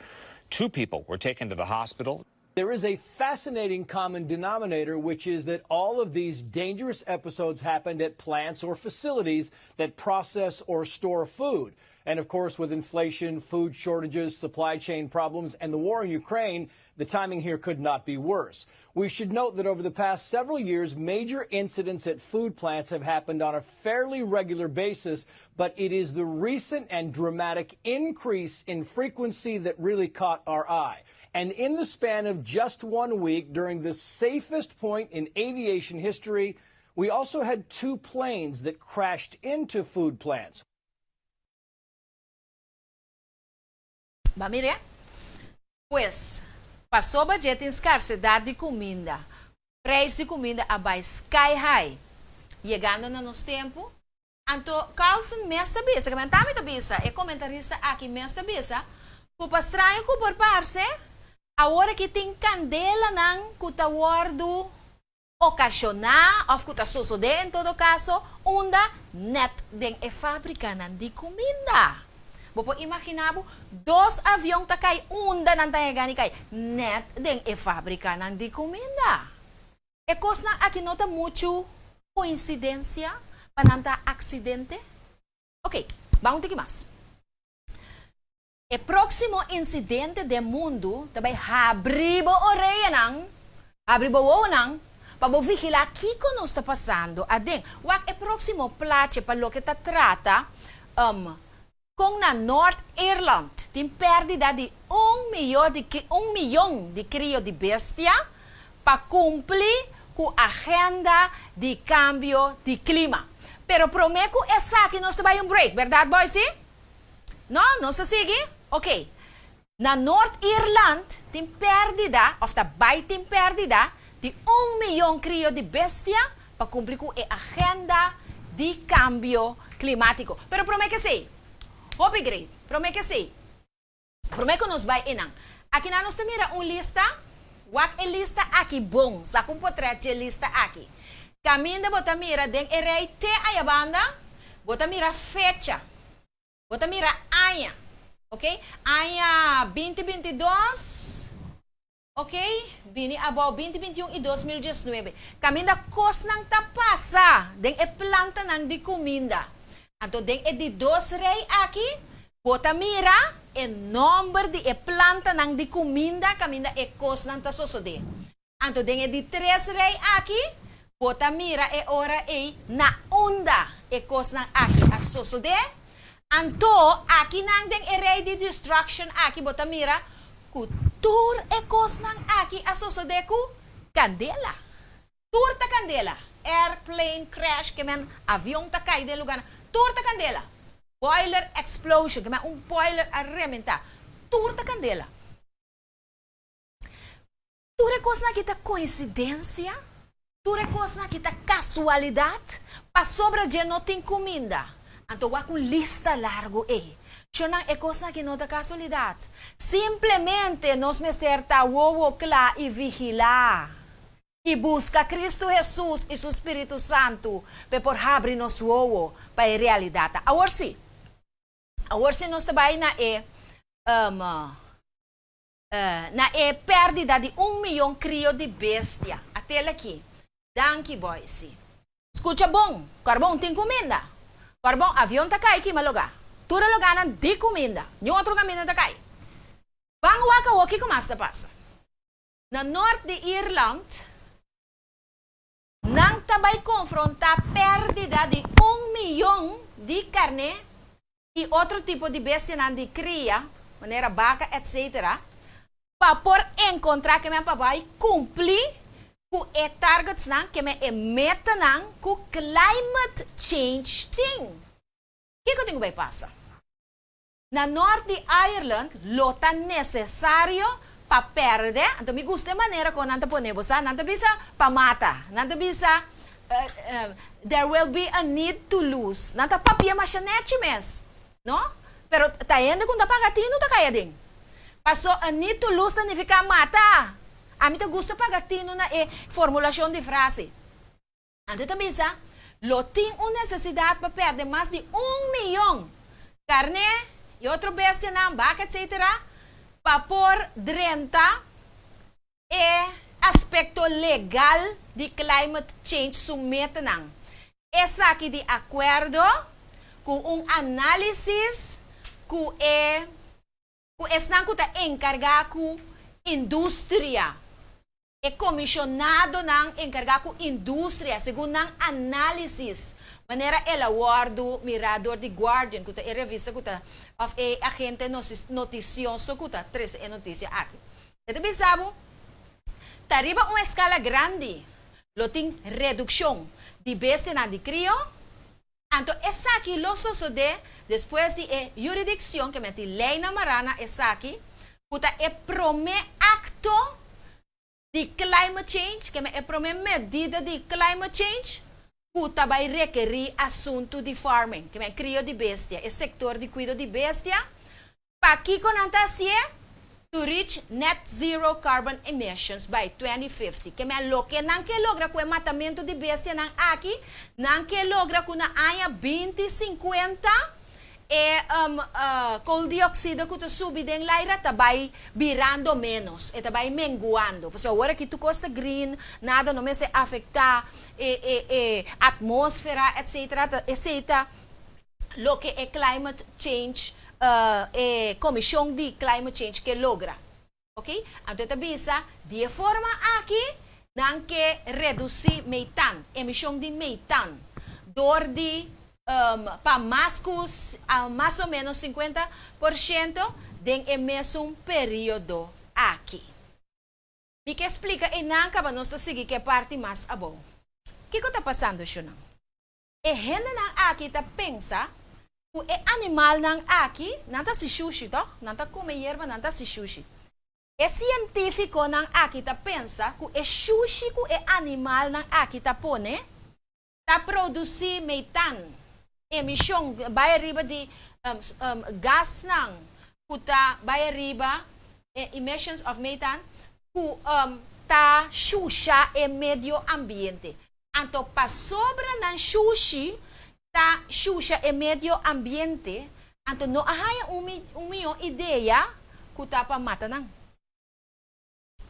Two people were taken to the hospital. There is a fascinating common denominator, which is that all of these dangerous episodes happened at plants or facilities that process or store food. And of course, with inflation, food shortages, supply chain problems, and the war in Ukraine, the timing here could not be worse. We should note that over the past several years, major incidents at food plants have happened on a fairly regular basis, but it is the recent and dramatic increase in frequency that really caught our eye. And in the span of just one week, during the safest point in aviation history, we also had two planes that crashed into food plants. Ba mir'é? Pues, pasobra dje tin skarsedat di kuminda, preis di kuminda a bai sky high. Yegando na nos tempu, Anto Carlson mes ta bisa, kimen tambe ta bisa, e komentarista aki mes ta bisa, ku pa straño ku por parse, awor aki tin kandelanan ku ta wòrdu okashoná òf ku ta sosodé en todo kaso unda nèt den e fábrikanan di kuminda. Bo por imaginá bo, dos avion ta kai unda nan ta yega ni kai? Nèt den e fábrikanan di kuminda. E kosnan aki no ta muchu koinsidensia pa nan ta aksidente? Oke, ban un tiki mas. E próksimo insidente den mundu ta bai habri bo oreyanan, habri bo wowonan, pa bo vigilá kiko nos ta pasando aden. Wak e próksimo plache pa loke ta trata Kon na Noord Ierland tin pèrdida di un miyo di un miyon di krio di bestia pa kumpli ku agenda di kambio di klima. Pero promé ku esaki nos ta bai un break, bèrdat boysi? No? Nos ta sigui? Oké. Na Noord Ierland tin pèrdida òf ta bai tin pèrdida di un miyon krio di bestia pa kumpli ku e agenda di kambio klimátiko. Pero promé ke esei, hopi great, promé ke esei, promé ku nos bai einan, akinan nos ta mira un lista, wak e lista aki bon, saka un potrèt dje lista aki. Kaminda bo ta mira den e rei te ayabanda, bo ta mira fecha. Bo ta mira aña, ok, aña binti 22, ok, bini abou binti 21 i 2019. Kaminda kosnan ta pasa den e plantanan di kuminda. Anto den e di dos rei aki, bo ta mira. e nòmber di e plantanan di kuminda kaminda e kosnan ta sosodé. Anto den e di tres rei aki, bo ta mira e ora ei na unda e kosnan aki a sosodé. Anto akinan den e rei di destruction aki bo ta mira ku tur e kosnan aki a sosodé ku kandela. Tur ta kandela. Airplane crash, ke men avion ta kai den lugarnan. Tur ta kandela. Boiler explosion, ke men un boiler a rementá. Tur ta kandela. Tur e kosnan aki ta koinsidensia? Tur e kosnan aki ta kasualidat? Pasobra dje no tin kuminda. Anto wak un lista largu ei. Shonnan, e kosnan aki no ta kasualidat. Simplemente nos mester ta wowo kla i vigilá. I buska Kristu Hesus i su Spiritu Santu p'e por habri nos wowo pa e realidat. Awor sí. Awor sí nos ta bai na e Na e pèrdida di un miyon krio di bestia. Atel aki. Danki boysi. Skucha bon, kòrbon tin kuminda. Kòrbon, avion ta kai kima lugá. Tur e lugánan di kuminda. Niun otro kaminda ta kai. Ban wak awor kiko mas ta pasa. Na nort di Irland, nan ta bai konfrontá pèrdida di un miyon di karné i otro tipo di bestianan di kria, manera baka etc. Pa por enkontrá ke men pa bai kumpli ku e targetsnan, ke men e metanan ku climate change tin. Kiko tin ku bai pasa? Na nort di Ireland lo ta nesesario pa pèrdè, anto mi gusta e manera kon nan ta pone bo sa, nan ta bisa pa mata, nan ta bisa There will be a need to lose. Nan ta papia masha nechi mes, no? Pero ta hende ku no ta paga tinu ta kai aden. Paso a need to lose ta nifiká mata. Ami ta gusta paga tinu na e formulashon di frase. Anto ta bisa, lo tin un nesesidat pa pèrdè mas di un miyon karné i otro bestianan, baka etsetera, pa por drenta E aspekto legal di climate change su metanan. Esaki di akuerdo ku un análisis ku e ku esnan ku ta enkargá ku industria, e komishonadonan enkargá ku industria, segun nan análisis, manera el a wòrdu mirá dor di Guardian, ku ta e revista ku ta òf e agente notisioso ku ta trese e notisia aki. E ta bisa bo, Ta riba un eskala grandi lo tin redukshon di bestianan di krio, anto esaki lo sosodé despues di e yuridikshon ke meti leinan mará na esaki, ku ta e promé akto di climate change, ke e promé medida di climate change ku ta bai rekerí asuntu di farming, ke krio di bestia, e sektor di kuido di bestia. Pakiko nan ta hasié? To reach net zero carbon emissions by 2050. Ke men loke nan ke logra ku e matamentu di bestianan aki, nan ke logra ku na aña 2050 e kooldiokside ku ta subi den laira ta bai birando ménos, e ta bai menguando. Pasobra awor aki tur kos ta green, nada no mester afektá e e e atmósfera etcetera, ta esei ta loke e climate change e komishon di climate change ke logra. Ok, anto e ta bisa di e forma aki nan ke redusí metan, emishon di metan dor di pa mas ku mas o menos 50% den e mesun periodo aki. Mi ke splika einan kaba nos ta sigui ku e parti mas abou. Kiko ta pasando shunan? E hendenan aki ta pensa ku e animalnan aki, nan ta hasi shushi tòg? Nan ta kome yerba, nan ta hasi shushi. E sientífikonan aki ta pensa ku e shushi ku e animalnan aki ta pone ta produsí metan, emishon bai ariba di gasnan ku ta bai ariba, emissions of metan, ku ta shusha e medio ambiente. Anto pasobra nan shushi ta shusha e medio ambiente, anto no a haña un un mihó idea ku ta pa mata nan.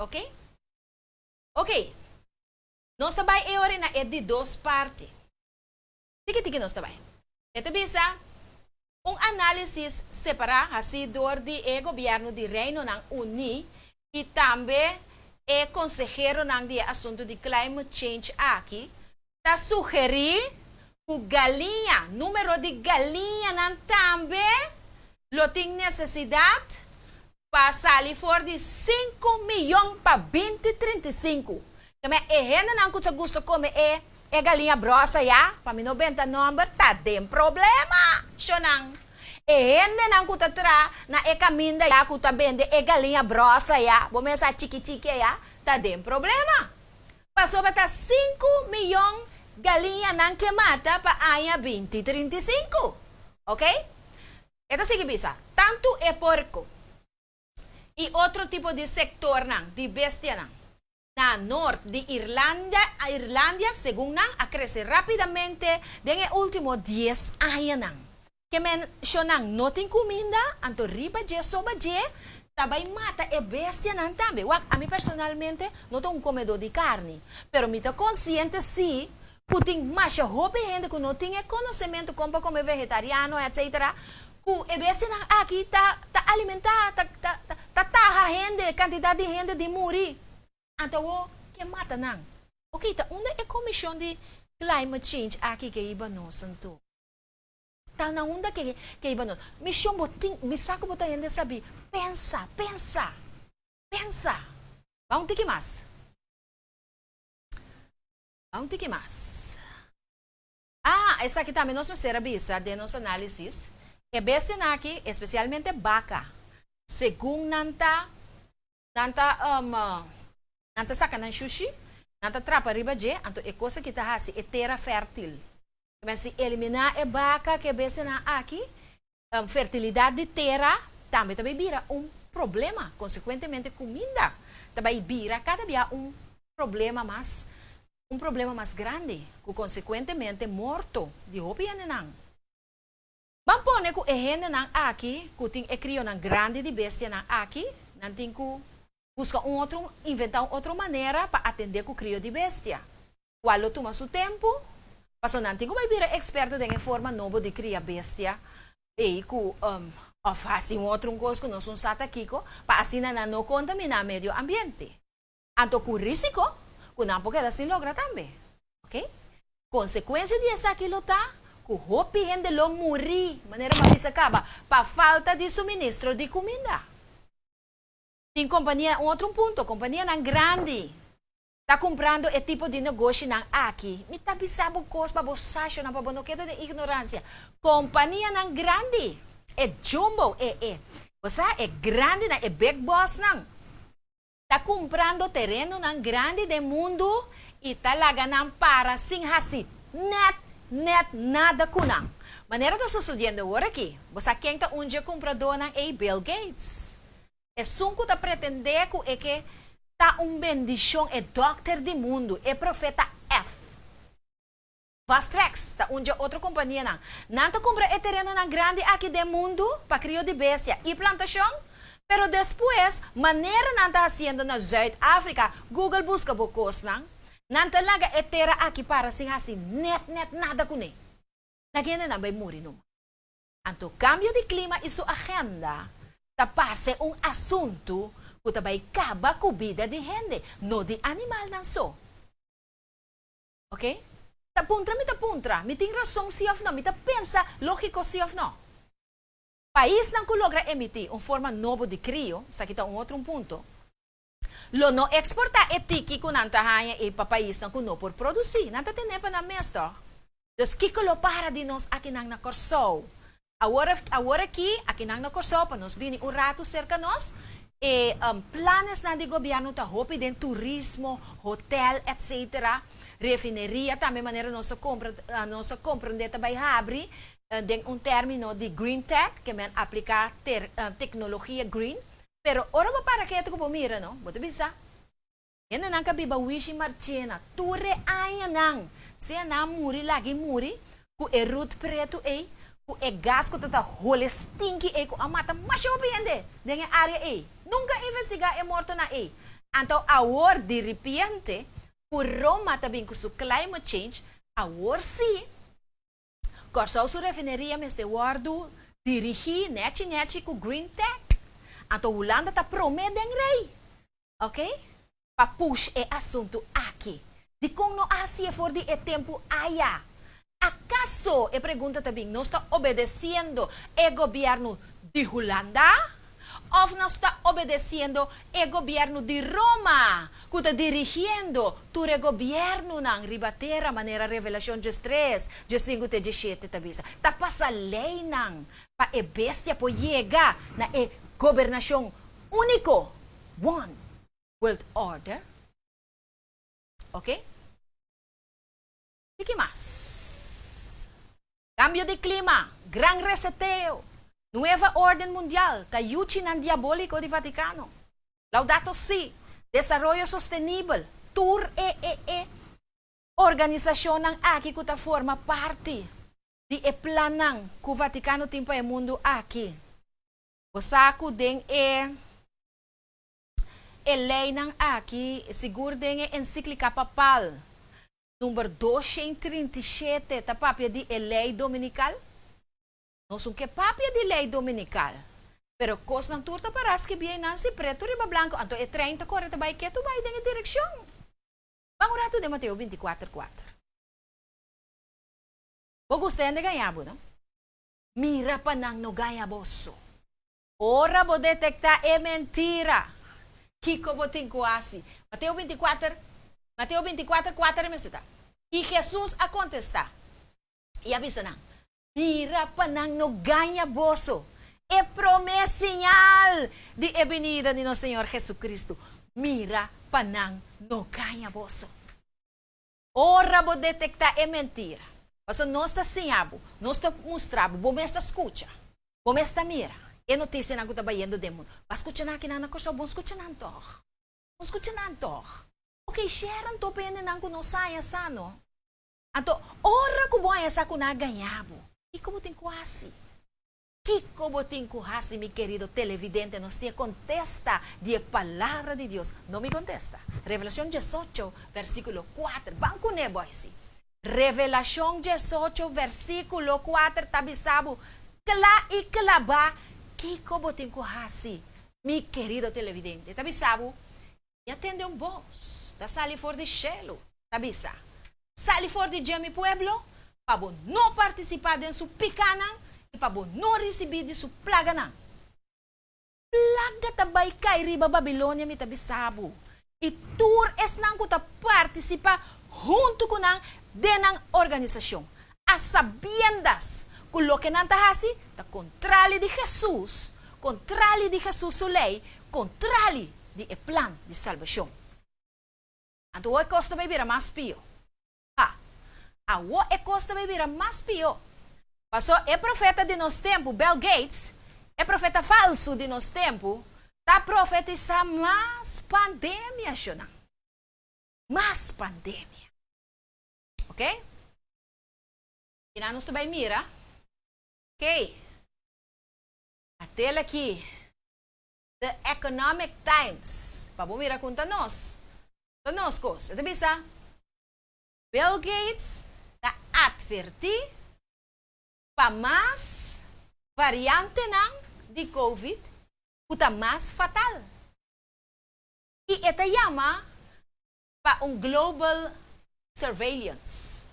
Oke? Oke. Nos ta bai e ora na e di dos parti. Tiki tiki nos ta bai. E ta bisa. Un análisis separá hasí dor di e gobièrnu di Reinonan Uní i tambe e konseheronan di e asuntu di climate change aki ta sugerí ku galiña, número di galiñanan tambe lo tin nesesidat pa sali for di sinku miyon pa 20 35. Keme e hendenan ku ta gusta kome e e galiña bròsa ya, pa mi no benta nòmber, ta den problema, shonnan. E hendenan ku ta traha na e kaminda ya ku ta bende e galiña bròsa ya, bo mesa chiki chiki ya, ta den problema. Pasobra ta sinku miyon galiñanan ke mata pa aña 20 35. Ok? E ta sigui bisa, Tantu e porko i otro tipo di sektornan di bestianan na nort di Irlanda, Irlandia, segun nan, a krese rápidamente den e último dies añanan. Ke menshonan no tin kuminda, anto riba dje soba dje ta bai mata e bestianan tambe. Wak, ami personalmente no ta un komedó di karni, pero mi ta konsiente sí ku tin masha hopi hende ku no tin e konosementu kon pa kome vegetariano etc. Ku e bestianan aki ta ta alimentá, ta ta ta taha hende, kantidat di hende di muri. Anto awor ke mata nan? Oke, ta unda e komishon di climate change aki ke hiba nos anto? Ta na unda ke ke hiba nos? Mishon bo tin, mi sa ku bo ta hende sabí, pensa, pensa, pensa. Ban un tiki mas. Ban un tiki mas. Ah, esaki tambe nos mester a bisa den nos análisis. E bestianan aki, espesialmente baka, segun nan ta, nan ta, nan ta saka nan shushi, nan ta trapa riba dje, anto e kos aki ta hasi e tera fèrtil. Men si eliminá e baka ku e bestianan aki, fertilidat di tera tambe ta bai bira un problema, konsekuentemente kuminda ta bai bira kada bia un problema mas, un problema mas grandi, ku konsekuentemente morto di hopi hendenan. Ban pone ku e hendenan aki ku tin e krionan grandi di bestianan aki, nan tin ku buska un otro, inventá un otro manera pa atendé ku krio di bestia. Cual lo tuma su tempu, paso nan tin cu bay bira experto den e forma nobo di cria bestia ey cu of haci un otro un cos cu nos un sa ta kico, pa asina nan no contamina medio ambiente. Anto cu risico cu nan por keda sin logra tambe. Ok. Consecuencia di esaki lo ta cu hopi hende lo muri, manera mi a bisa caba, pa falta di suministro di cuminda. Tin compania, un otro punto, companianan grandi Ta kumprando e tipo di negoshinan aki. Mi ta bisa bo kos pa bo sa shona pa bo no keda den ignoransia. Kompanianan grandi, e jumbo, e e, bo sa, e grandinan, e big bossnan, ta kumprando terenonan grandi den mundu i ta laga nan para sin hasi nèt, nèt nada ku nan. Manera ta sosodiendo awor aki. Bo sa ken ta un dje kumpradónan ei? Bill Gates. Esun ku ta pretendé ku e ke ta un bendishon e dòkter di mundu, e profeta F. Vastrex ta un dje otro kompanianan. Nan ta kumpra e terenonan grandi aki den mundu pa krio di bestia i plantashon, pero despues, manera nan ta hasiendo na Zuid Afrika, Google buska bo kosnan, nan ta laga e tera aki para sin hasi nèt nèt nada kuné. Laga hendenan bai muri numa. Anto kambio di klima i su agenda ta parse un asuntu ku ta bai kaba ku bida di hende, no di animalnan so. Ok? Ta puntra mi ta puntra, mi tin rason si òf no? Mi ta pensa lógiko si òf no? Paisnan ku logra emití un forma nobo di krio, esaki ta un otro un punto, lo no eksportá e tiki ku nan ta haña ei pa paisnan ku no por produsí. Nan ta ten'é pa nan mes tòg. Dus kiko lo para di nos akinan na Kòrsou? Awor, awor aki, akinan na Kòrsou, pa nos bini un ratu serka nos, e planesnan di gobièrnu ta hopi den turismo, hotèl, etsetera. Refineria tambe manera nos a kompra, nos a komprendé ta bai habri den un término di green tech, ke men apliká ter, teknologia green. Pero ora bo para ketu ku bo mira no, bo ta bisa, Hendenan ka biba Wishi Marchena tur e añanan, sea nan a muri laga i muri, ku e rut pretu ei, ku e gas ku ta ta hole stinki ei ku a mata masha hopi hende den e área ei. Nunka investigá e mortonan ei. Anto awor diripiente ku Roma ta bin ku su climate change, awor sí Kòrsou su refineria mester wòrdu. Dirigí nèchi nèchi ku Green Tech. Anto Hulanda ta promé den rei. Ok? Pa push e asuntu aki. Dikon no a hasié for di e tempu aya? Akaso, e pregunta ta bin, nos ta obedesiendo e gobièrnu di Hulanda? Òf nos ta obedesiendo e gobièrnu di Roma ku ta dirigiendo tur e gobièrnunan riba tera manera Revelashon diestres, diesinku te diesshete ta bisa? Ta pasa leinan pa e bestia por yega na e gobernashon úniko, one world order. Ok? I ki mas? Kambio di klima, gran reseteo, nueva orden mundial ta yuchinan diabóliko di Vatikano. Laudato Si, desaroyo sostenibel, tur e e e organisashonnan aki ku ta forma parti di e plannan ku Vatikano tin pa e mundu aki. Bo sa ku den e e leinan aki, sigur den e Ensiklika Papal number 237 ta papia di e lei dominikal? Nos un ke papia di lei dominikal, pero kosnan tur ta pará skibí einan si pretu riba blanku, anto e trein ta kore ta bai ketu bai den e direkshon. Ban un ratu den Mateo 24, 4. Bo gusta hende gaña bo, no? Mira pa nan no gaña boso. Ora bo detektá e mentira, kiko bo tin ku hasi? Mateo 24, Mateo 24, 4 mester ta. I Hesus a kontestá i a bisa nan, Mira pa nan no gaña boso. E promé siñal di e binida di nos Señor Jesucristo, mira pa nan no gaña boso. Ora bo detektá e mentira, pasobra nos ta siña bo, nos ta mustra bo, bo mes ta skucha, bo mes ta mira e notisianan ku ta bayendo den mundu. Bo a skucha nan akinan na Kòrsou? Bon skucha nan tòg. Bon skucha nan tòg. Oke, share anto pa hendenan ku no sa haña sa no. Anto, ora ku bo haña sa ku nan a gaña bo, kiko bo tin ku hasi? Kiko bo tin ku hasi, mi kerido televidente? Nos tin e kontesta di e Palabra di Dios. No mi kontesta. Revelashon diesocho, versíkulo kuater. Ban kuné, boisi. Revelashon diesocho, versíkulo kuater ta bisa bo kla i klabá kiko bo tin ku hasi, mi kerido televidente. Ta bisa bo, Mi a tende un bos ta sali for di shelu, ta bisa, Sali for di dje, mi pueblo, pa bo no partisipá den su pikánan i pa bo no risibí di su plaganan. Plaga ta bai kai riba Babilonia, mi ta bisa bo, i tur esnan ku ta partisipá huntu ku nan den nan organisashon, a sabiendas ku loke nan ta hasi ta kontrali di Hesus, kontrali di Hesus su lei, kontrali di e plan di salbashon. Anto awor e kos ta bai bira mas pió. Ha! Awor e kos ta bai bira mas pió. Paso e profeta di nos tempu, Bell Gates, e profeta falsu di nos tempu, ta profetisá mas pandemia, shonnan. Mas pandemia. Ok? Kinan nos ta bai mira. Ok. Atel aki. The Economic Times, pa bo mira kon ta nos, ta nos kos. E ta bisa, Bill Gates ta atvertí pa mas variantenan di Covid ku ta mas fatal. I e ta yama pa un global surveillance.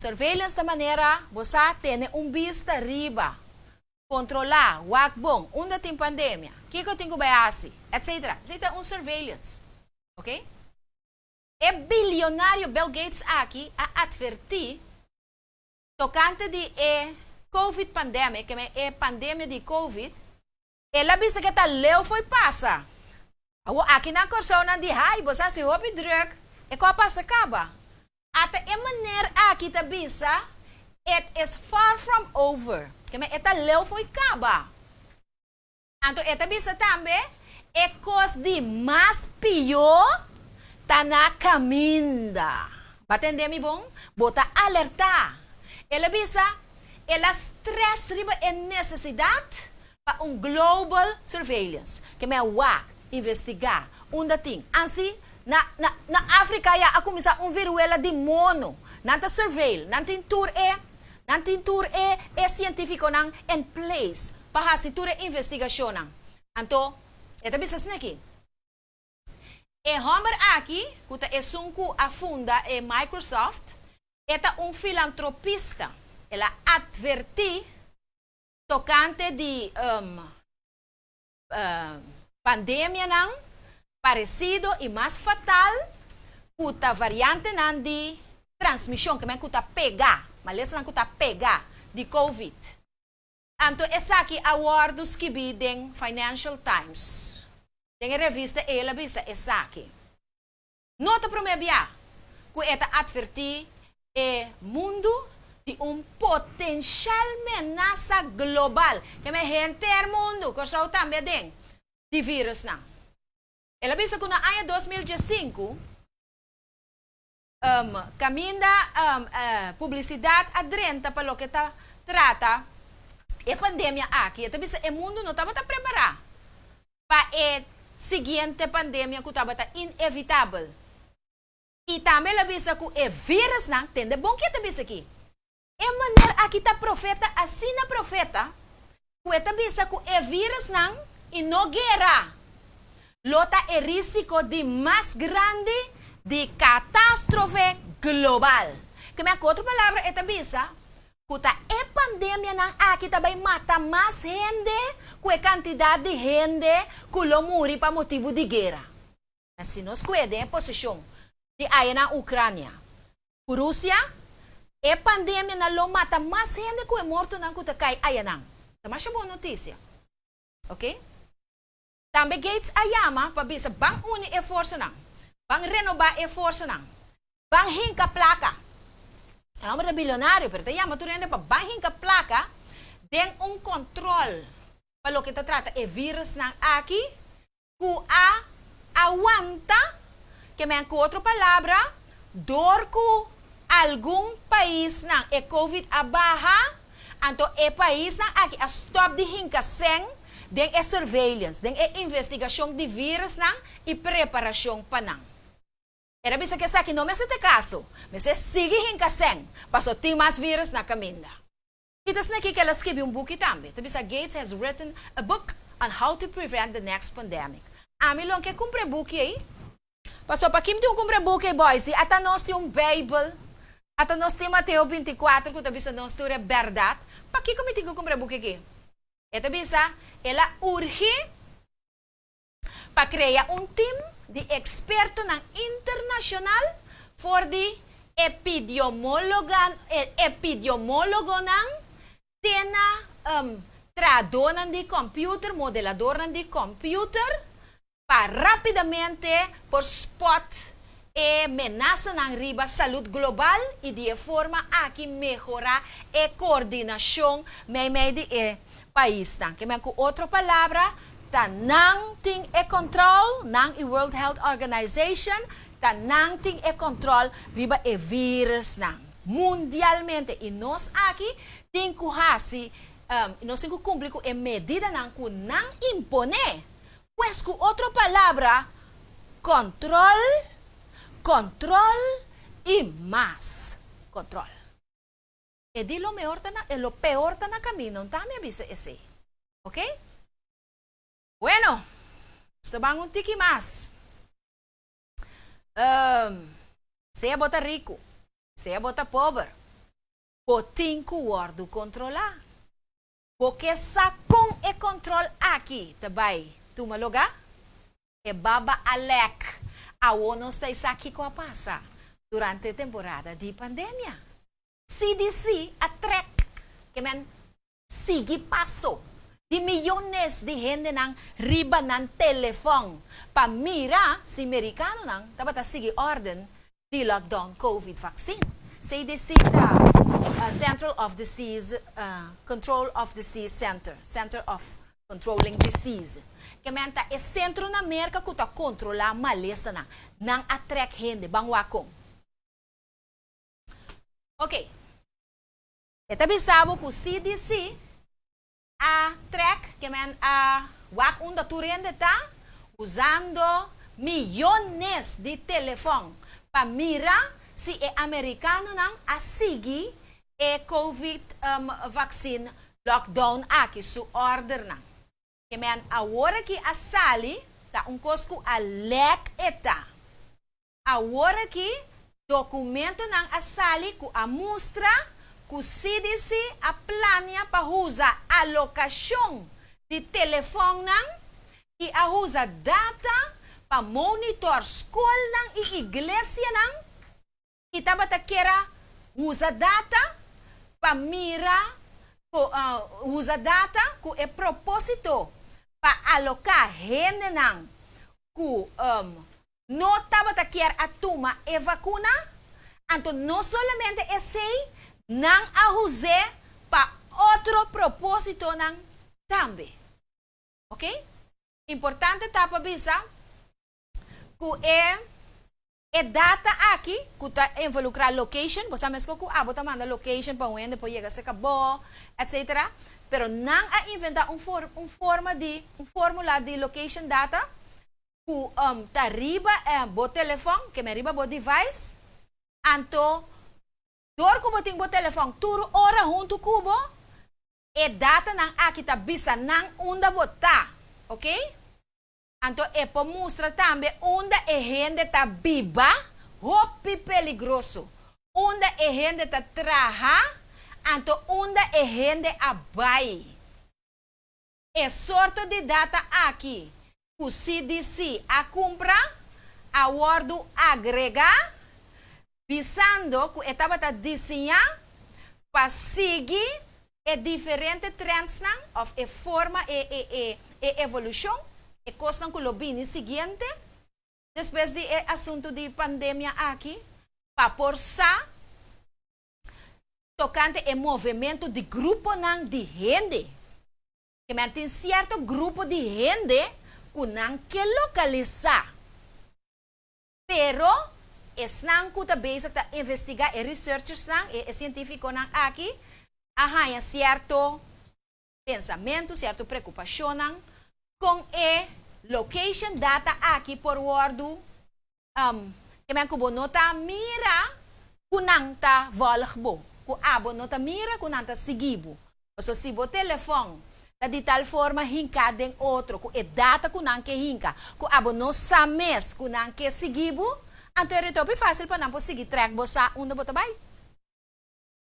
Surveillance ta manera bo sa tene un bista riba, kontrolá, wak bon, unda tin pandemia, kiko tin ku bai hasi, etc. Esei ta un surveillance. Ok? E bilionario Bill Gates aki a atvertí tokante di e Covid pandemic, ke e pandemia di Covid, El a bisa ke ta leu fo'i pasa. Awor aki na Kòrsou nan di hai bo sa hasi hopi drùk, e kò pasa kaba. Ata e meneer aki ta bisa it is far from over, ke men e ta leu fo'i kaba. Anto e ta bisa tambe e kos di mas pió ta na kaminda. Bo a tende mi bon? Bo ta alertá. El a bisa el a stress riba e nesesidat pa un global surveillance, ke men a wak, investigá, unda tin. Ansi, na, na, na Afrika ya a kuminsá un viruela di mono. Nan ta surveil, nan tin tur e, Nan tin tur e e sientifikonan in place pa hasi tur e investigashonnan. Anto e ta bisa asina aki, E hòmber aki, ku ta esun ku a funda e Microsoft, e ta un filantropista. El a atvertí tokante di pandemianan paresido i mas fatal ku ta variantenan di transmishon, ke men ku ta pega, malesanan ku ta pega di Covid. Anto esaki a wòrdu skibí den Financial Times. Den e revista ei el a bisa esaki. No ta promé bia ku e ta atvertí e mundu di un potenshal menasa global, ke men henter mundu, Kòrsou tambe aden, di vírusnan. El a bisa ku na aña 2015, kaminda publisidat a drenta pa loke ta trata e pandemia aki, e ta bisa e mundu no tabata prepará pa e siguiente pandemia ku tabata inevitabel. I tambe el a bisa ku e virusnan, tende bon ke e ta bisa aki, e manera aki ta profeta asina profeta ku e ta bisa ku e virusnan i no guera lo ta e risiko di mas grandi di katastrofe global. Ke men ku otro palabra e ta bisa ku ta e pandemianan aki ta bai mata mas hende ku e kantidat di hende ku lo muri pa motibu di guera. Si nos kue den e posishon di aya na Ukrania ku Rusia, e pandemianan lo mata mas hende ku e mortonan ku ta kai ayanan. Ta masha bon notisia. Ok. Tambe Gates a yama pa bisa ban uni e forsanan, ban renobá e forsanan, ban hinka plaka. E homber ta bilionario pero ta yama tur hende pa ban hinka plaka den un control pa loke ta trata e virusnan aki ku a awanta, ke men ku otro palabra, dor ku algun paisnan e covid a baha, anto e paisnan aki a stòp di hinka sèn den e surveillance, den e investigashon di virusnan i preparashon pa nan. El a bisa ku esaki no mester ta e kaso, mester sigui hinka sèn, paso tin mas virus na kaminda. I ta asina ki ku el a skibi un buki tambe. Ta bisa Gates has written a book on how to prevent the next pandemic. Ami lo ke kumpra e buki ei. Pasobra pa kim tin un kumpra e buki ei boys? Ata nos tin un Bijbel. Ata nos tin Mateo 24 ku ta bisa nos tur e bèrdat. Pakiko mi tin ku kumpra e buki aki? E ta bisa el a urgi pa krea un tim di ekspertonan internashonal for di epidiomólogonan te na trahadónan di kòmpiuter, modeladornan di kòmpiuter, pa rápidamente por spòt e menasanan riba salud global i di e forma aki mehorá e koordinashon meimei di e paisnan. Ke men ku otro palabra, ta nan tin e kòntròl, nan i World Health Organization, ta nan tin e kòntròl riba e virusnan mundialmente i nos aki tin ku hasi, nos tin ku kumpli ku e medidanan ku nan imponé. Pues ku otro palabra, kòntròl, kòntròl i mas kòntròl. E di lo mehor ta na, e lo peor ta na camino, nta mi a bisa esey. Ok? Bueno, nos ta ban un tiki mas. Um, sea bo ta riku, sea bo ta pober, bo tin ku wòrdu kontrolá. Bo ke sa kon e kòntròl aki ta bai tuma lugá? E baba a lèk. Awor nos ta sa kiko a pasa durante e temporada di pandemia. CDC a trèk ke men sigui paso di miyones di hendenan riba nan telefòn pa mira si merikanonan tabata sigui órden di lockdown covid vaccine. CDC ta Central of Disease Control of Disease Center, Center of Controlling Disease. Ke men ta e sentro na Merka ku ta kontrolá malesanan. Nan a trèk hende. Ban wak kon. Ok. E ta bisa bo ku CDC a trèk, ke men a wak unda tur hende ta, usando miyones di telefòn pa mira si e amerikanonan a sigui. e Covid vaccine lockdown aki su ordernan. Ke men awor aki a sali ta un kos ku a lek e ta. Awor aki dokumentonan a sali ku a mustra ku CDC a plania pa usa alokashon di telefonnan i a usa data pa monitor skolnan i iglesianan i tabata kier a usa data pa mira ku usa data ku e propósito pa aloká hendenan ku no tabata kier a tuma e vakuna, anto no solamente esei, nan a us'é pa otro propósitonan tambe. Ok? Importante ta pa bisa ku e E data aki ku ta involukrá location, bo sa meskos ku abo ta manda location pa un hende por yega serka bo, etc. Pero nan a inventá un for un forma di un fórmula di location data ku ta riba bo telefòn, ke men riba bo device, anto dor ku bo tin bo telefòn tur ora huntu ku bo, e datanan aki ta bisa nan unda bo ta, oke? Anto e por mustra tambe unda e hende ta biba, hopi peligroso, unda e hende ta traha, anto unda e hende a bai. E sorto di data aki ku CDC a kumpra a wòrdu agregá bisando ku e tabata disiñá pa sigui e diferente trendsnan òf e forma e e e e evolushon, e kosnan ku lo bini siguiente despues di e asuntu di pandemia aki pa por sa tokante e movementu di gruponan di hende. Ke men tin sierto grupo di hende ku nan ke lokalisá. Pero esnan ku ta bezig ta investigá, e researchersnan, e sientífikonan aki, a haña sierto pensamentu, sierto preokupashonnan kon e location data aki por wòrdu, ke men ku bo no ta mira ku nan ta vòlg bo, ku abo no ta mira ku nan ta sigui bo. Pasobra si bo telefòn ta di tal forma hinká den otro ku e data ku nan ke hinka, ku abo no sa mes ku nan ke sigui bo, anto e retopi fásil pa nan por sigui trèk bo sa unda bo ta bai.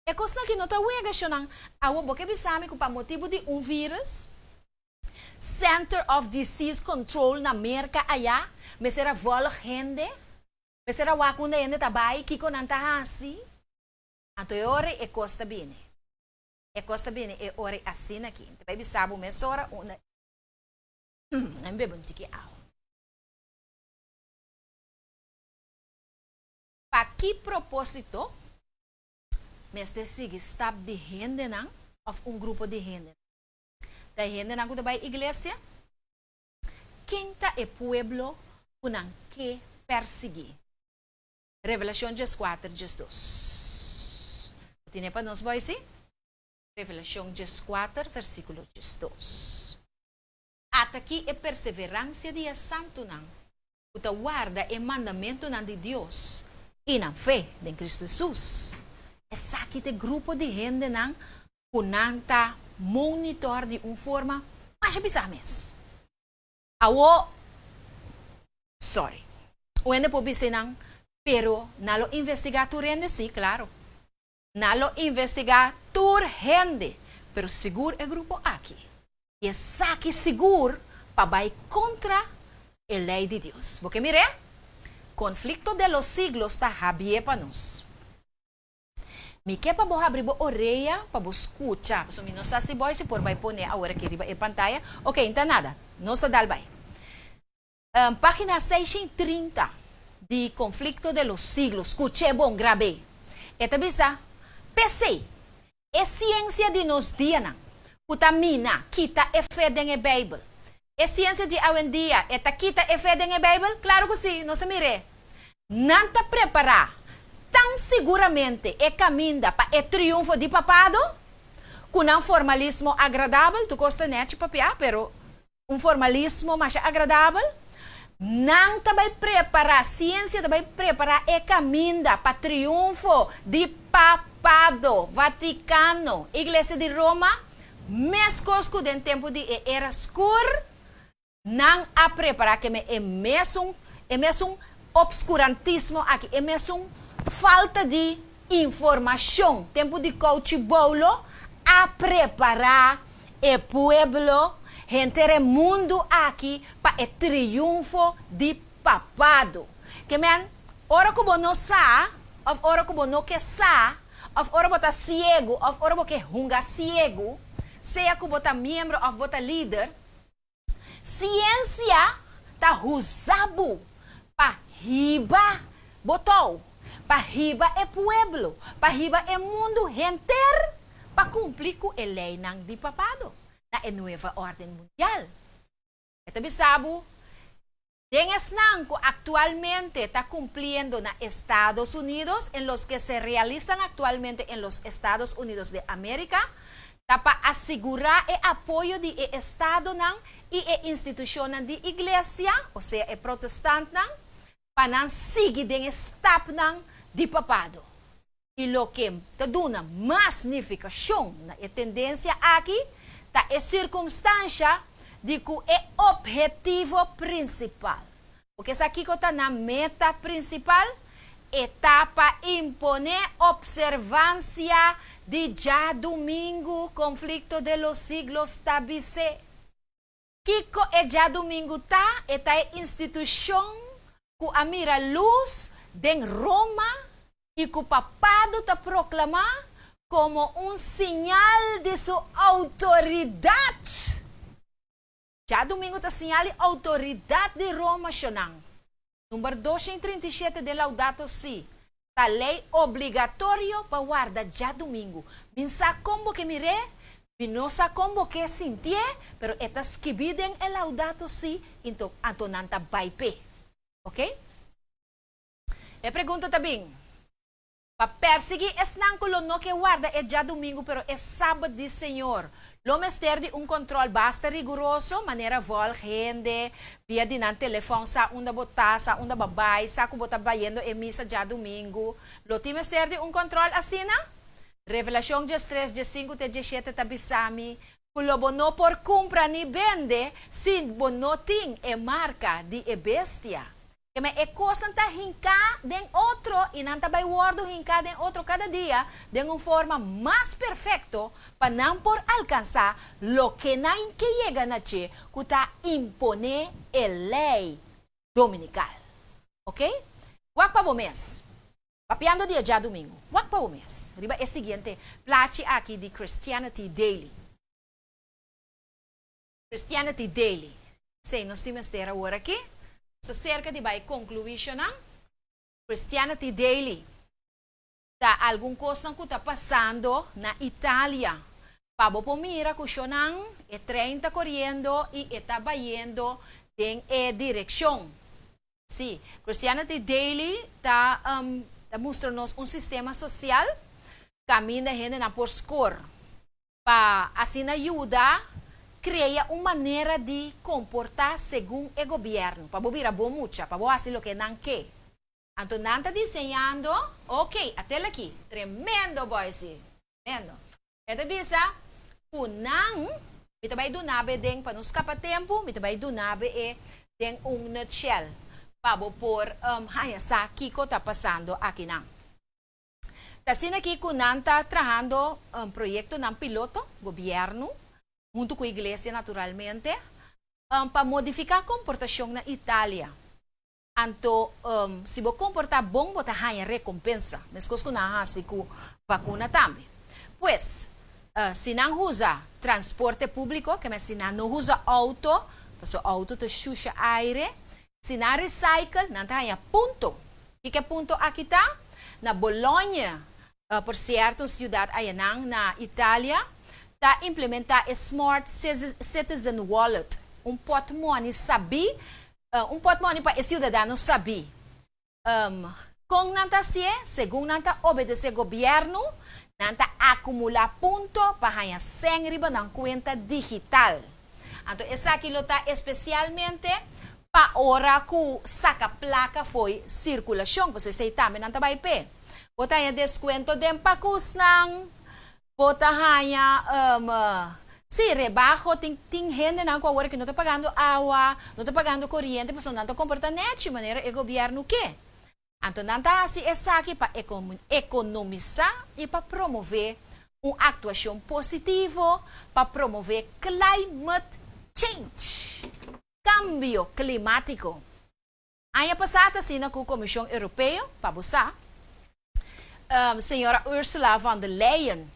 E kosnan aki no ta wega, shonnan. Awor bo ke bisa mi ku pa motibu di un vírus, Center of Disease Control na Merka ayá mester a vòlg hende, mester a wak unda hende ta bai, kiko nan ta hasi? Anto e ora ei e kos ta bini. E kos ta bini e ora asina aki. Mi ta bai bisa bo mesora unda Mi bebe un tiki awa. Pa ki propósito mester sigui stap di hendenan òf un grupo di hendenan? Ta e hendenan ku ta bai iglesia? Ken ta e pueblo ku nan ke persiguí? Revelashon dieskuater diesdos. Bo tine pa nos boy si? Revelashon dieskuater versíkulo 12. Ata ki e perseveransia di e santunan ku ta warda e mandamentunan di Dios i nan fe den Kristu Hesus. Esaki ta e grupo di hendenan ku nan ta monitor di un forma masha pisá mes. Awo, sorry. Un hende por bisa nan, pero nan lo investigá tur hende? Sí, claro. Nan lo investigá tur hende, pero sigur e grupo aki. I esaki sigur pa bai kontra e lei di Dios. Bo ke mir'é? Conflicto de los siglos ta habié pa nos. Mi ke pa bo habri bo orea pa bo skucha, pasobra mi no sa si Boyce por bai pone awor aki riba e pantaya. Ok, nta nada, nos ta dal bai. Pagina 630 di Conflicto de los Siglos, skuch'é bon, grab'é. E ta bisa, P'esei, e siensia di nos dianan, ku ta mina kita e fe den e Beibel, E siensia di awendia, e ta kita e fe den e Beibel? Klaru ku si, nos a mir'é. Nan ta prepará tan siguramente e kaminda pa e triunfo di papado, ku nan formalismo agradabel, tur kos ta nèchi papiá, pero un formalismo masha agradabel, nan ta bai prepará, siensia ta bai prepará e kaminda pa triunfo di. Papado, Vaticano, Iglesia di Roma, meskos ku den tempu di e era skur, nan a prepará keme e mesun e mesun opskurantismo aki, e mesun falta di informashon, tempu di kouchi boulo a prepará e pueblo, henter e mundu aki pa e triunfo di papado. Ke men, ora ku bo no sa, òf ora ku bo no ke sa, òf ora bo ta siegu, òf ora bo ke hunga siegu, sea ku bo ta miembro òf bo ta lider, Siensia ta huza bo pa hiba bo tou, pa hiba e pueblo, pa hiba e mundu henter pa kumpli ku e leinan di papado na e Nueva Orden Mundial. E ta bisa bo, Den esnan ku aktualmente ta kumpliendo na Estados Unidos, en los que se realizan actualmente en los Estados Unidos de América, ta pa asigurá e apoyo di e estadonan i e institushonnan di iglesia, osea e protestantnan, pa nan sigui den e stapnan di papado. I loke ta duna mas nifikashon na e tendensia aki ta e sirkumstansha di ku e ophetivo prinsipal, bo ke sa kiko ta nan meta prinsipal? E ta pa imponé opservansia di djadumingu, Conflicto de los Siglos ta bis'é. Kiko e djadumingu ta? E ta e institushon ku a mira lus den Roma i ku papado ta proklamá komo un siñal di su outoridat. Djadumingu ta siñal di outoridat di Roma, shonnan. Number 237 den Laudato Si, Ta lei obligatorio pa warda djadumingu. Mi sa kon bo ke mir'é, mi no sa kon bo ke sintié, pero e ta skibí den e Laudato Si, into anto nan ta bai p'e. Oke? E pregunta ta bin, Pa persiguí esnan ku lo no ke warda e djadumingu pero e Sabat di Señor, lo mester di un kòntròl basta riguroso, manera vòlg hende via di nan telefòn sa unda bo ta, sa unda bo a bai, sa ku bo ta bayendo e misa djadumingu. Lo tin mester di un kòntròl asina? Revelashon 13, 15 te 17 ta bisa mi ku lo bo no por kumpra ni bende si bo no tin e marka di e bestia. Keme e kosnan ta hinká den otro i nan ta bai wòrdu hinká den otro kada dia den un forma mas perfekto pa nan por alkansá loke nan ke yega na dje ku ta imponé e lei dominikal. Oke? Wak pa bo mes. Papiando di e djadumingu, wak pa bo mes riba e siguiente plachi aki di Christianity Daily. Christianity Daily. Esei nos tin mester awor aki. Nos ta serka di bai konkluishonnan. Christianity Daily ta algun kosnan ku ta pasando na Italia. Pa bo por mira ku shonnan e trein ta koriendo i e ta bayendo den e direkshon. Sí, Christianity Daily ta ta mustra nos un sistema sosial kaminda hendenan por skor. Pa asina yuda krea un manera di komportá segun e gobièrnu, pa bo bira bon mucha, pa bo hasi loke nan ke. Anto nan ta diseñando, ok, atel aki, tremendo boysi, tremendo. E ta bisa ku nan, mi ta bai duna bo e den, pa no skapa tempu, mi ta bai duna bo e den un nutshell, pa bo por haña sa kiko ta pasando akinan. Ta asina aki ku nan ta trahando proyektonan piloto, gobièrnu, huntu ku iglesia naturalmente, pa modifiká komportashon na Italia. Anto si bo komportá bon bo ta haña rekompensa, meskos ku nan a hasi ku vakuna tambe. Pues, si nan usa transporte públiko, ke men si nan no usa outo, pasobra outo ta shusha aire, si nan recycle, nan ta haña punto. Kiko e punto aki ta? Na Bologna, por sierto un siudat ayanan na Italia, ta implementá e Smart Citizen Wallet, un pòtmòni sabí, un pòtmòni pa e siudadano sabí. Kon nan ta hasié? Segun nan ta obedesé gobièrnu, nan ta akumulá punto pa haña sèn riba nan kuenta digital. Anto esaki lo ta espesialmente pa ora ku saka plaka fo'i sirkulashon, pasobra esei tambe nan ta bai p'e. Bo ta haña deskuento den pakusnan, bo ta haña sí, rebaho, tin tin hendenan ku awor aki no ta pagando awa, no ta pagando koriente pasobra nan ta komportá nèchi manera e gobièrnu ke. Anto nan ta hasi esaki pa ekonomisá i pa promové un aktuashon positivo pa promové climate change, kambio klimátiko. Aña pasá ta asina ku Komishon Europeo, pa bo sa, señora Ursula von der Leyen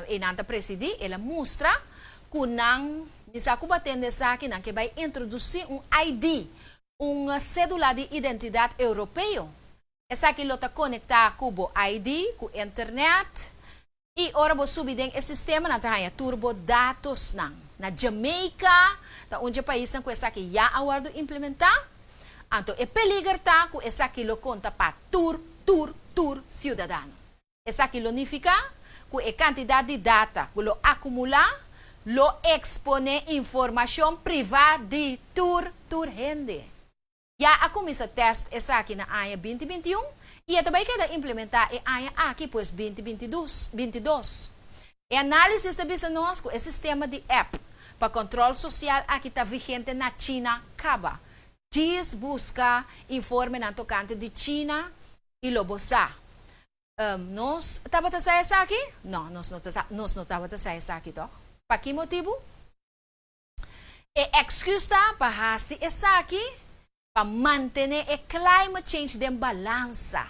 e nan ta presidí, el a mustra ku nan, mi sa ku bo a tende esaki, nan ke bai introdusí un ID, un sédula di identidat europeo. Esaki lo ta konektá ku bo ID, ku internet, i ora bo subi den e sistema nan ta haña tur bo datosnan. Na Jamaica ta un dje paisnan ku esaki ya a wòrdu implementá, anto e peliger ta ku esaki lo konta pa tur, tur, tur siudadano. Esaki lo nifiká ku e kantidat di data ku lo akumulá lo eksponé informashon privá di tur tur hende. Ya a kuminsá tèst esaki na aña 2021 i e ta bai keda implementá e aña aki, pues 2022. E análisis ta bisa nos ku e sistema di app pa kòntròl sosial aki ta vigente na China kaba. Djis buska informenan tokante di China i lo bo sa. Nos tabata sa esaki? No, nos no ta sa, nos no tabata sa esaki tòg. Pa ki motibu? E èksküs ta pa hasi esaki pa mantené e climate change den balansa.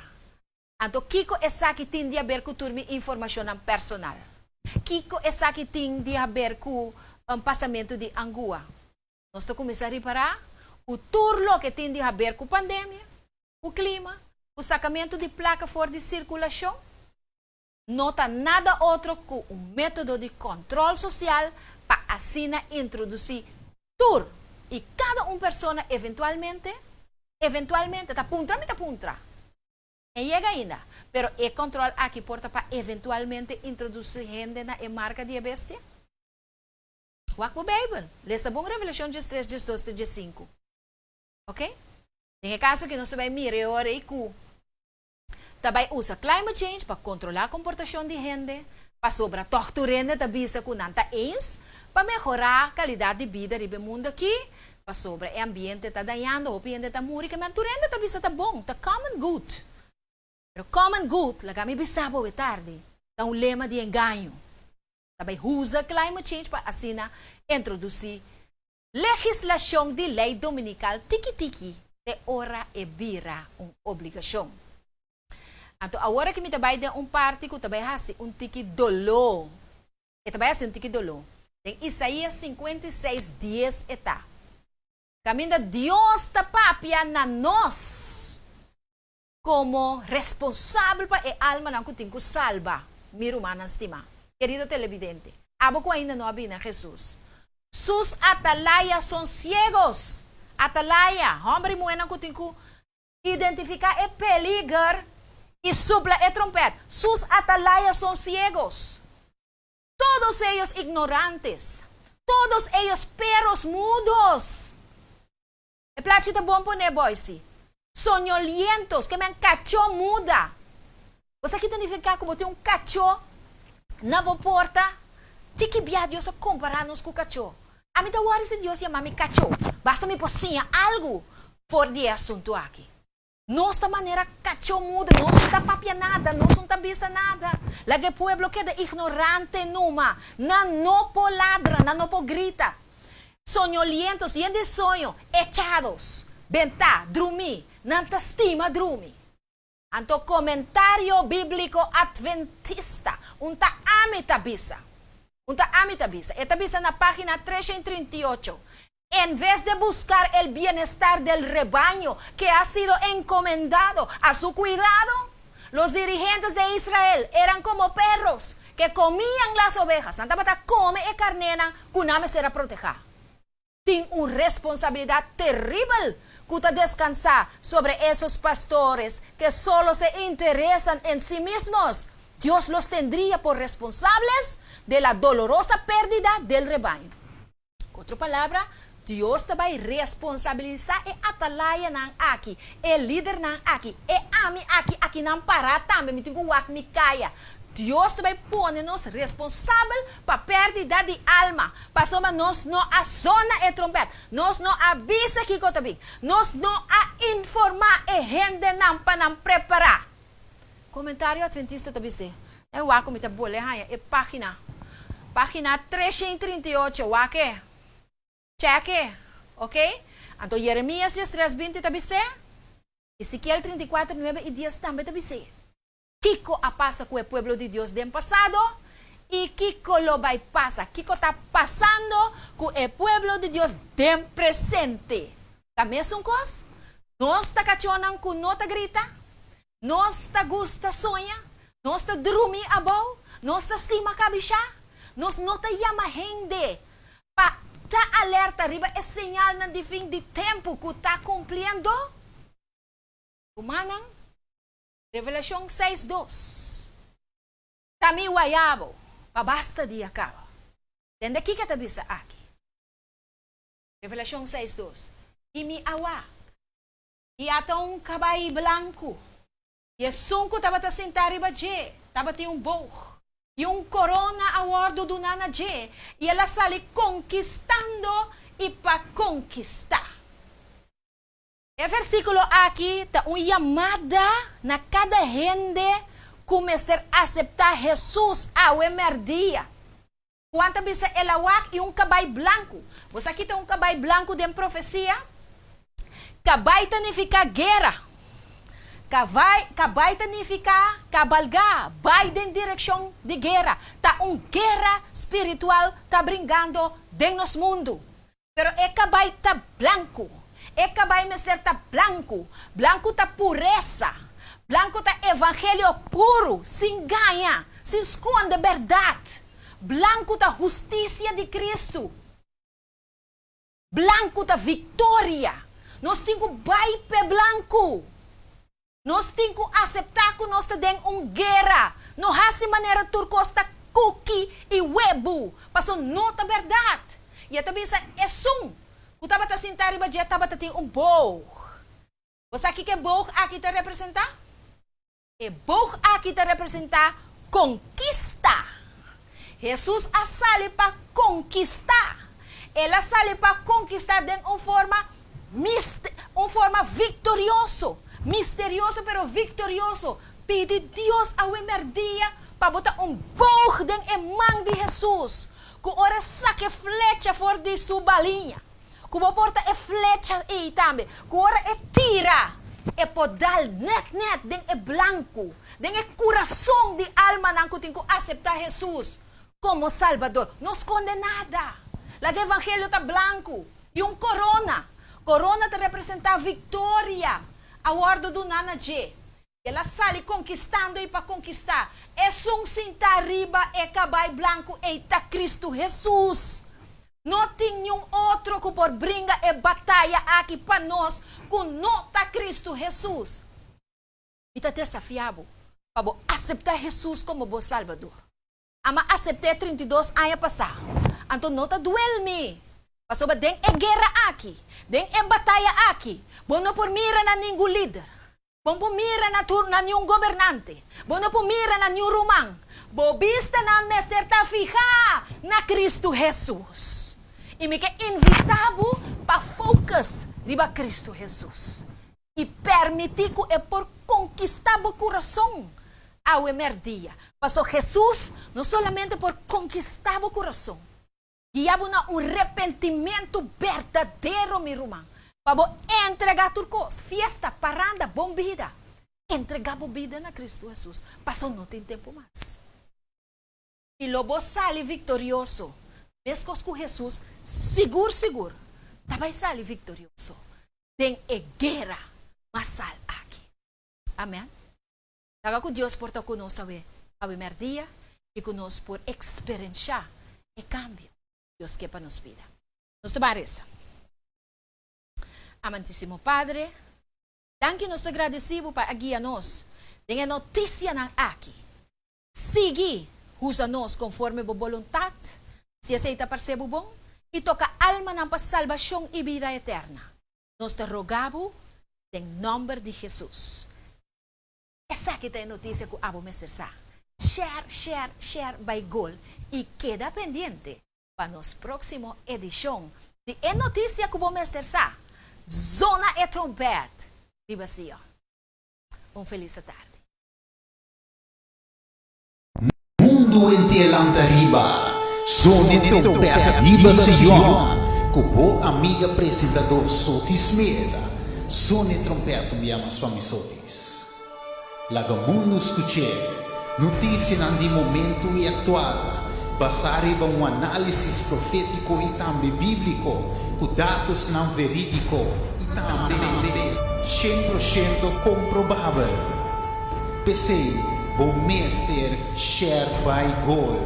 Anto kiko esaki tin di haber ku tur mi informashonnan personal? Kiko esaki tin di haber ku pasamentu di angua? Nos ta kuminsá ripará ku tur loke tin di haber ku pandemia, ku klima, ku sakamentu di plaka for di sirkulashon, no ta nada otro ku un método di kòntròl sosial pa asina introdusí tur i kada un persona eventualmente, eventualmente, ta puntra mi ta puntra, e yega ainda, pero e kòntròl aki por ta pa eventualmente introdusí hende na e marka di e bestia? Wak bo Beibel, lesa bon Revelashon 13, 12 te 15. Ok? Den e kaso aki nos ta bai mira e ora ei ku ta bai usa climate change pa kontrolá komportashon di hende, pasobra tòg tur hende ta bisa ku nan ta eens pa mehorá kalidat di bida riba e mundu aki, pasobra e ambiente ta dañando, hopi hende ta muri, ke men tur hende ta bisa ta bon, ta common good. Pero common good, laga mi bisa bo awe tardi, ta un lema di engaño. Ta bai usa climate change pa asina introdusí Legislashon di lei dominikal tiki tiki te ora e bira un obligashon. Anto awor aki mi ta bai den un parti ku ta bai hasi un tiki doló. E ta bai hasi un tiki doló. Den Isaías 56, 10 e ta, Kaminda Dios ta papia na nos komo responsabel pa e almanan ku tin ku salba, mi rumannan stimá. Kerido telebidente, abo ku ainda no a bini na Hesus. Sus atalayas son siegos! Atalaya, hòmber i muhénan ku tin ku identifiká e peliger i supla e trompèt. Sus atalayas son siegos! Todos ellos ignorantes! Todos ellos perros mudos! E plachi ta bon pone boy si. Soñolientos, ke men kachó muda. Bo sa ki ta nifiká ku bo tin un kachó na bo porta? Tiki bia Dios a kompará nos ku kachó. Ami ta wòri si Dios yama mi kachó. Basta mi por siña algu for di e asuntu aki. Nos ta manera kachó muda, nos no ta papia nada, nos no ta bisa nada. Laga e pueblo keda ignorante numa. Nan no por ladra, nan no por grita. Soñolientos, yen di soño, echados, bentá, drumí, nan ta stima drumi. Anto Comentario Bíblico Adventista, un ta ami ta bisa. Un ta ami ta bisa. E ta bisa na página 338, En vez de buscar el bienestar del rebaño que ha sido encomendado a su cuidado, los dirigentes de Israel eran como perros que comían las ovejas. Nan tabata come e carnénan cu nan mester a protehá. Tin un responsabilidad terribel cu ta descansá sobre esos pastores que solo se interesan en sí mismos. Dios los tendría por responsables de la dolorosa pérdida del rebaño. Ku otro palabra, Dios ta bai responsabilisá e atalayanan aki, e lidernan aki, e ami aki, akinan pará tambe, mi tin ku wak mi kaya. Dios ta bai pone nos responsabel pa pèrdida di alma, pasobra nos no a zona e trompèt, nos no a bisa kiko ta bin, nos no a informá e hendenan pa nan prepará. Komentario Atventista ta bis'é, E wak ku mi ta bole haña e página, página 338, wak e, chèk e, ok? Anto Jeremias 13, 20 ta bis'é, Ezekiel 34, 9 i 10 tambe ta bis'é. Kiko a pasa ku e pueblo di Dios den pasado, i kiko lo bai pasa? Kiko ta pasando ku e pueblo di Dios den presente? Ta mesun kos? Nos ta kachónan ku no ta grita? Nos ta gusta soña? Nos ta drumi abou? Nos ta stima kabishá? Nos no ta yama hende pa ta alerta riba e señalnan di fin di tempu ku ta kumpliendo? Rumannan, Revelashon seis dos, Ta mi wayabo pa basta dia kaba. Tende kiko e ta bisa aki. Revelashon seis dos, I mi a wak, i ata un kabai blanku, i esun ku tabata sintá riba dje tabatin un boog, i un korona a wòrdu duná na dje, i el a sali konkistando i pa konkistá. E versíkulo aki ta un yamada na kada hende ku mester aseptá Hesus awe mèrdia. Juan ta bisa el a wak i un kabai blanku. Bo sa kita un kabai blanku den profesia? Kabai ta nifiká guera. Kabai, kabai ta nifiká kabalgá, bai den direkshon di guera. Ta un guera spiritual ta bringando den nos mundu. Pero e kabai ta blanku. E kabai mester ta blanku. Blanku ta puresa. Blanku ta evangelio puru, sin gaña, sin skonde bèrdat. Blanku ta hustisia di Kristu. Blanku ta viktoria. Nos tin ku bai p'e blanku. Nos tin ku aseptá ku nos ta den un guera. No hasi manera tur kos ta kuki i webu, paso no ta bèrdat. I e ta bisa, Esun ku tabata sintá riba dje tabata tin un boog. Bo sa kiko e boog aki ta representá? E boog aki ta representá konkista. Hesus a sali pa konkistá. El a sali pa konkistá den un forma Mist, un forma viktorioso, misterioso pero viktorioso. Pidi Dios awe merdia pa bo ta un boog den e man di Hesus, ku ora e saka e flecha for di su baliña, ku bo por ta e flecha ei tambe, ku ora e tira, e por dal nèt nèt den e blanku, den e kurason di almanan ku tin ku aseptá Hesus komo Salbador. No skonde nada. Laga evangelio ta blanku. I un korona. Korona ta representá viktoria. A wòrdu duná na dje. El a sali konkistando i pa konkistá. Esun sintá riba e kabai blanku ei ta Kristu Hesus. No tin niun otro ku por bringa e bataya aki pa nos ku no ta Kristu Hesus. Mi ta desafiá bo pa bo aseptá Hesus komo bo Salbador. Ama asept'é 32 aña pasá. Anto no ta duel mi, pasobra den e guera aki, den e bataya aki, bo no por mira na ningun lider, bo no por mira na tur na niun gobernante, bo no por mira na niun ruman. Bo bistanan mester ta fihá na Kristu Hesus. I mi ke invitá bo pa focus riba Kristu Hesus. I permití ku e por konkistá bo kurason awe mèrdia. Paso Hesus no solamente por konkistá bo kurason, guia bo na un repentimentu berdadero, mi ruman, pa bo entregá tur kos, fiesta, paranda, bon bida. Entregá bo bida na Kristu Hesus, paso no tin tempu mas. I lo bo sali viktorioso, meskos ku Hesus sigur sigur ta bai sali viktorioso den e guera masal aki. Amen. Laga ku Dios por ta ku nos awe, awe mèrdia i ku nos por eksperenshá e kambio ku Dios ke pa nos bida. Nos ta bai resa. Amantísimo Padre, danki nos ta gradesí bo pa a guia nos den e notisianan aki. Sigui usa nos konforme bo boluntat, si esei ta parsé bo bon. i toka almanan pa salbashon i bida eterna. Nos ta roga bo den nòmber di Hesus. Esaki ta e notisia ku abo mester sa. Share, share, share bai gol i keda pendiente pa nos próksimo edishon di E Notisia Ku Bo Mester Sa. Zona e trompèt riba Sion. Un felis atardi. Mundu henter lanta riba, zona e trompèt riba Sion, ku bo amiga presentador Sotis Meda. Zona e trompèt un bia mas pa mi Sotis. Laga mundu skuch'é. Notisianan di momentu i aktual, basá riba un análisis profétiko i tambe bíbliko, ku datosnan verídiko i tambe 100% komprobabel. P'esei bo mester share bai gol.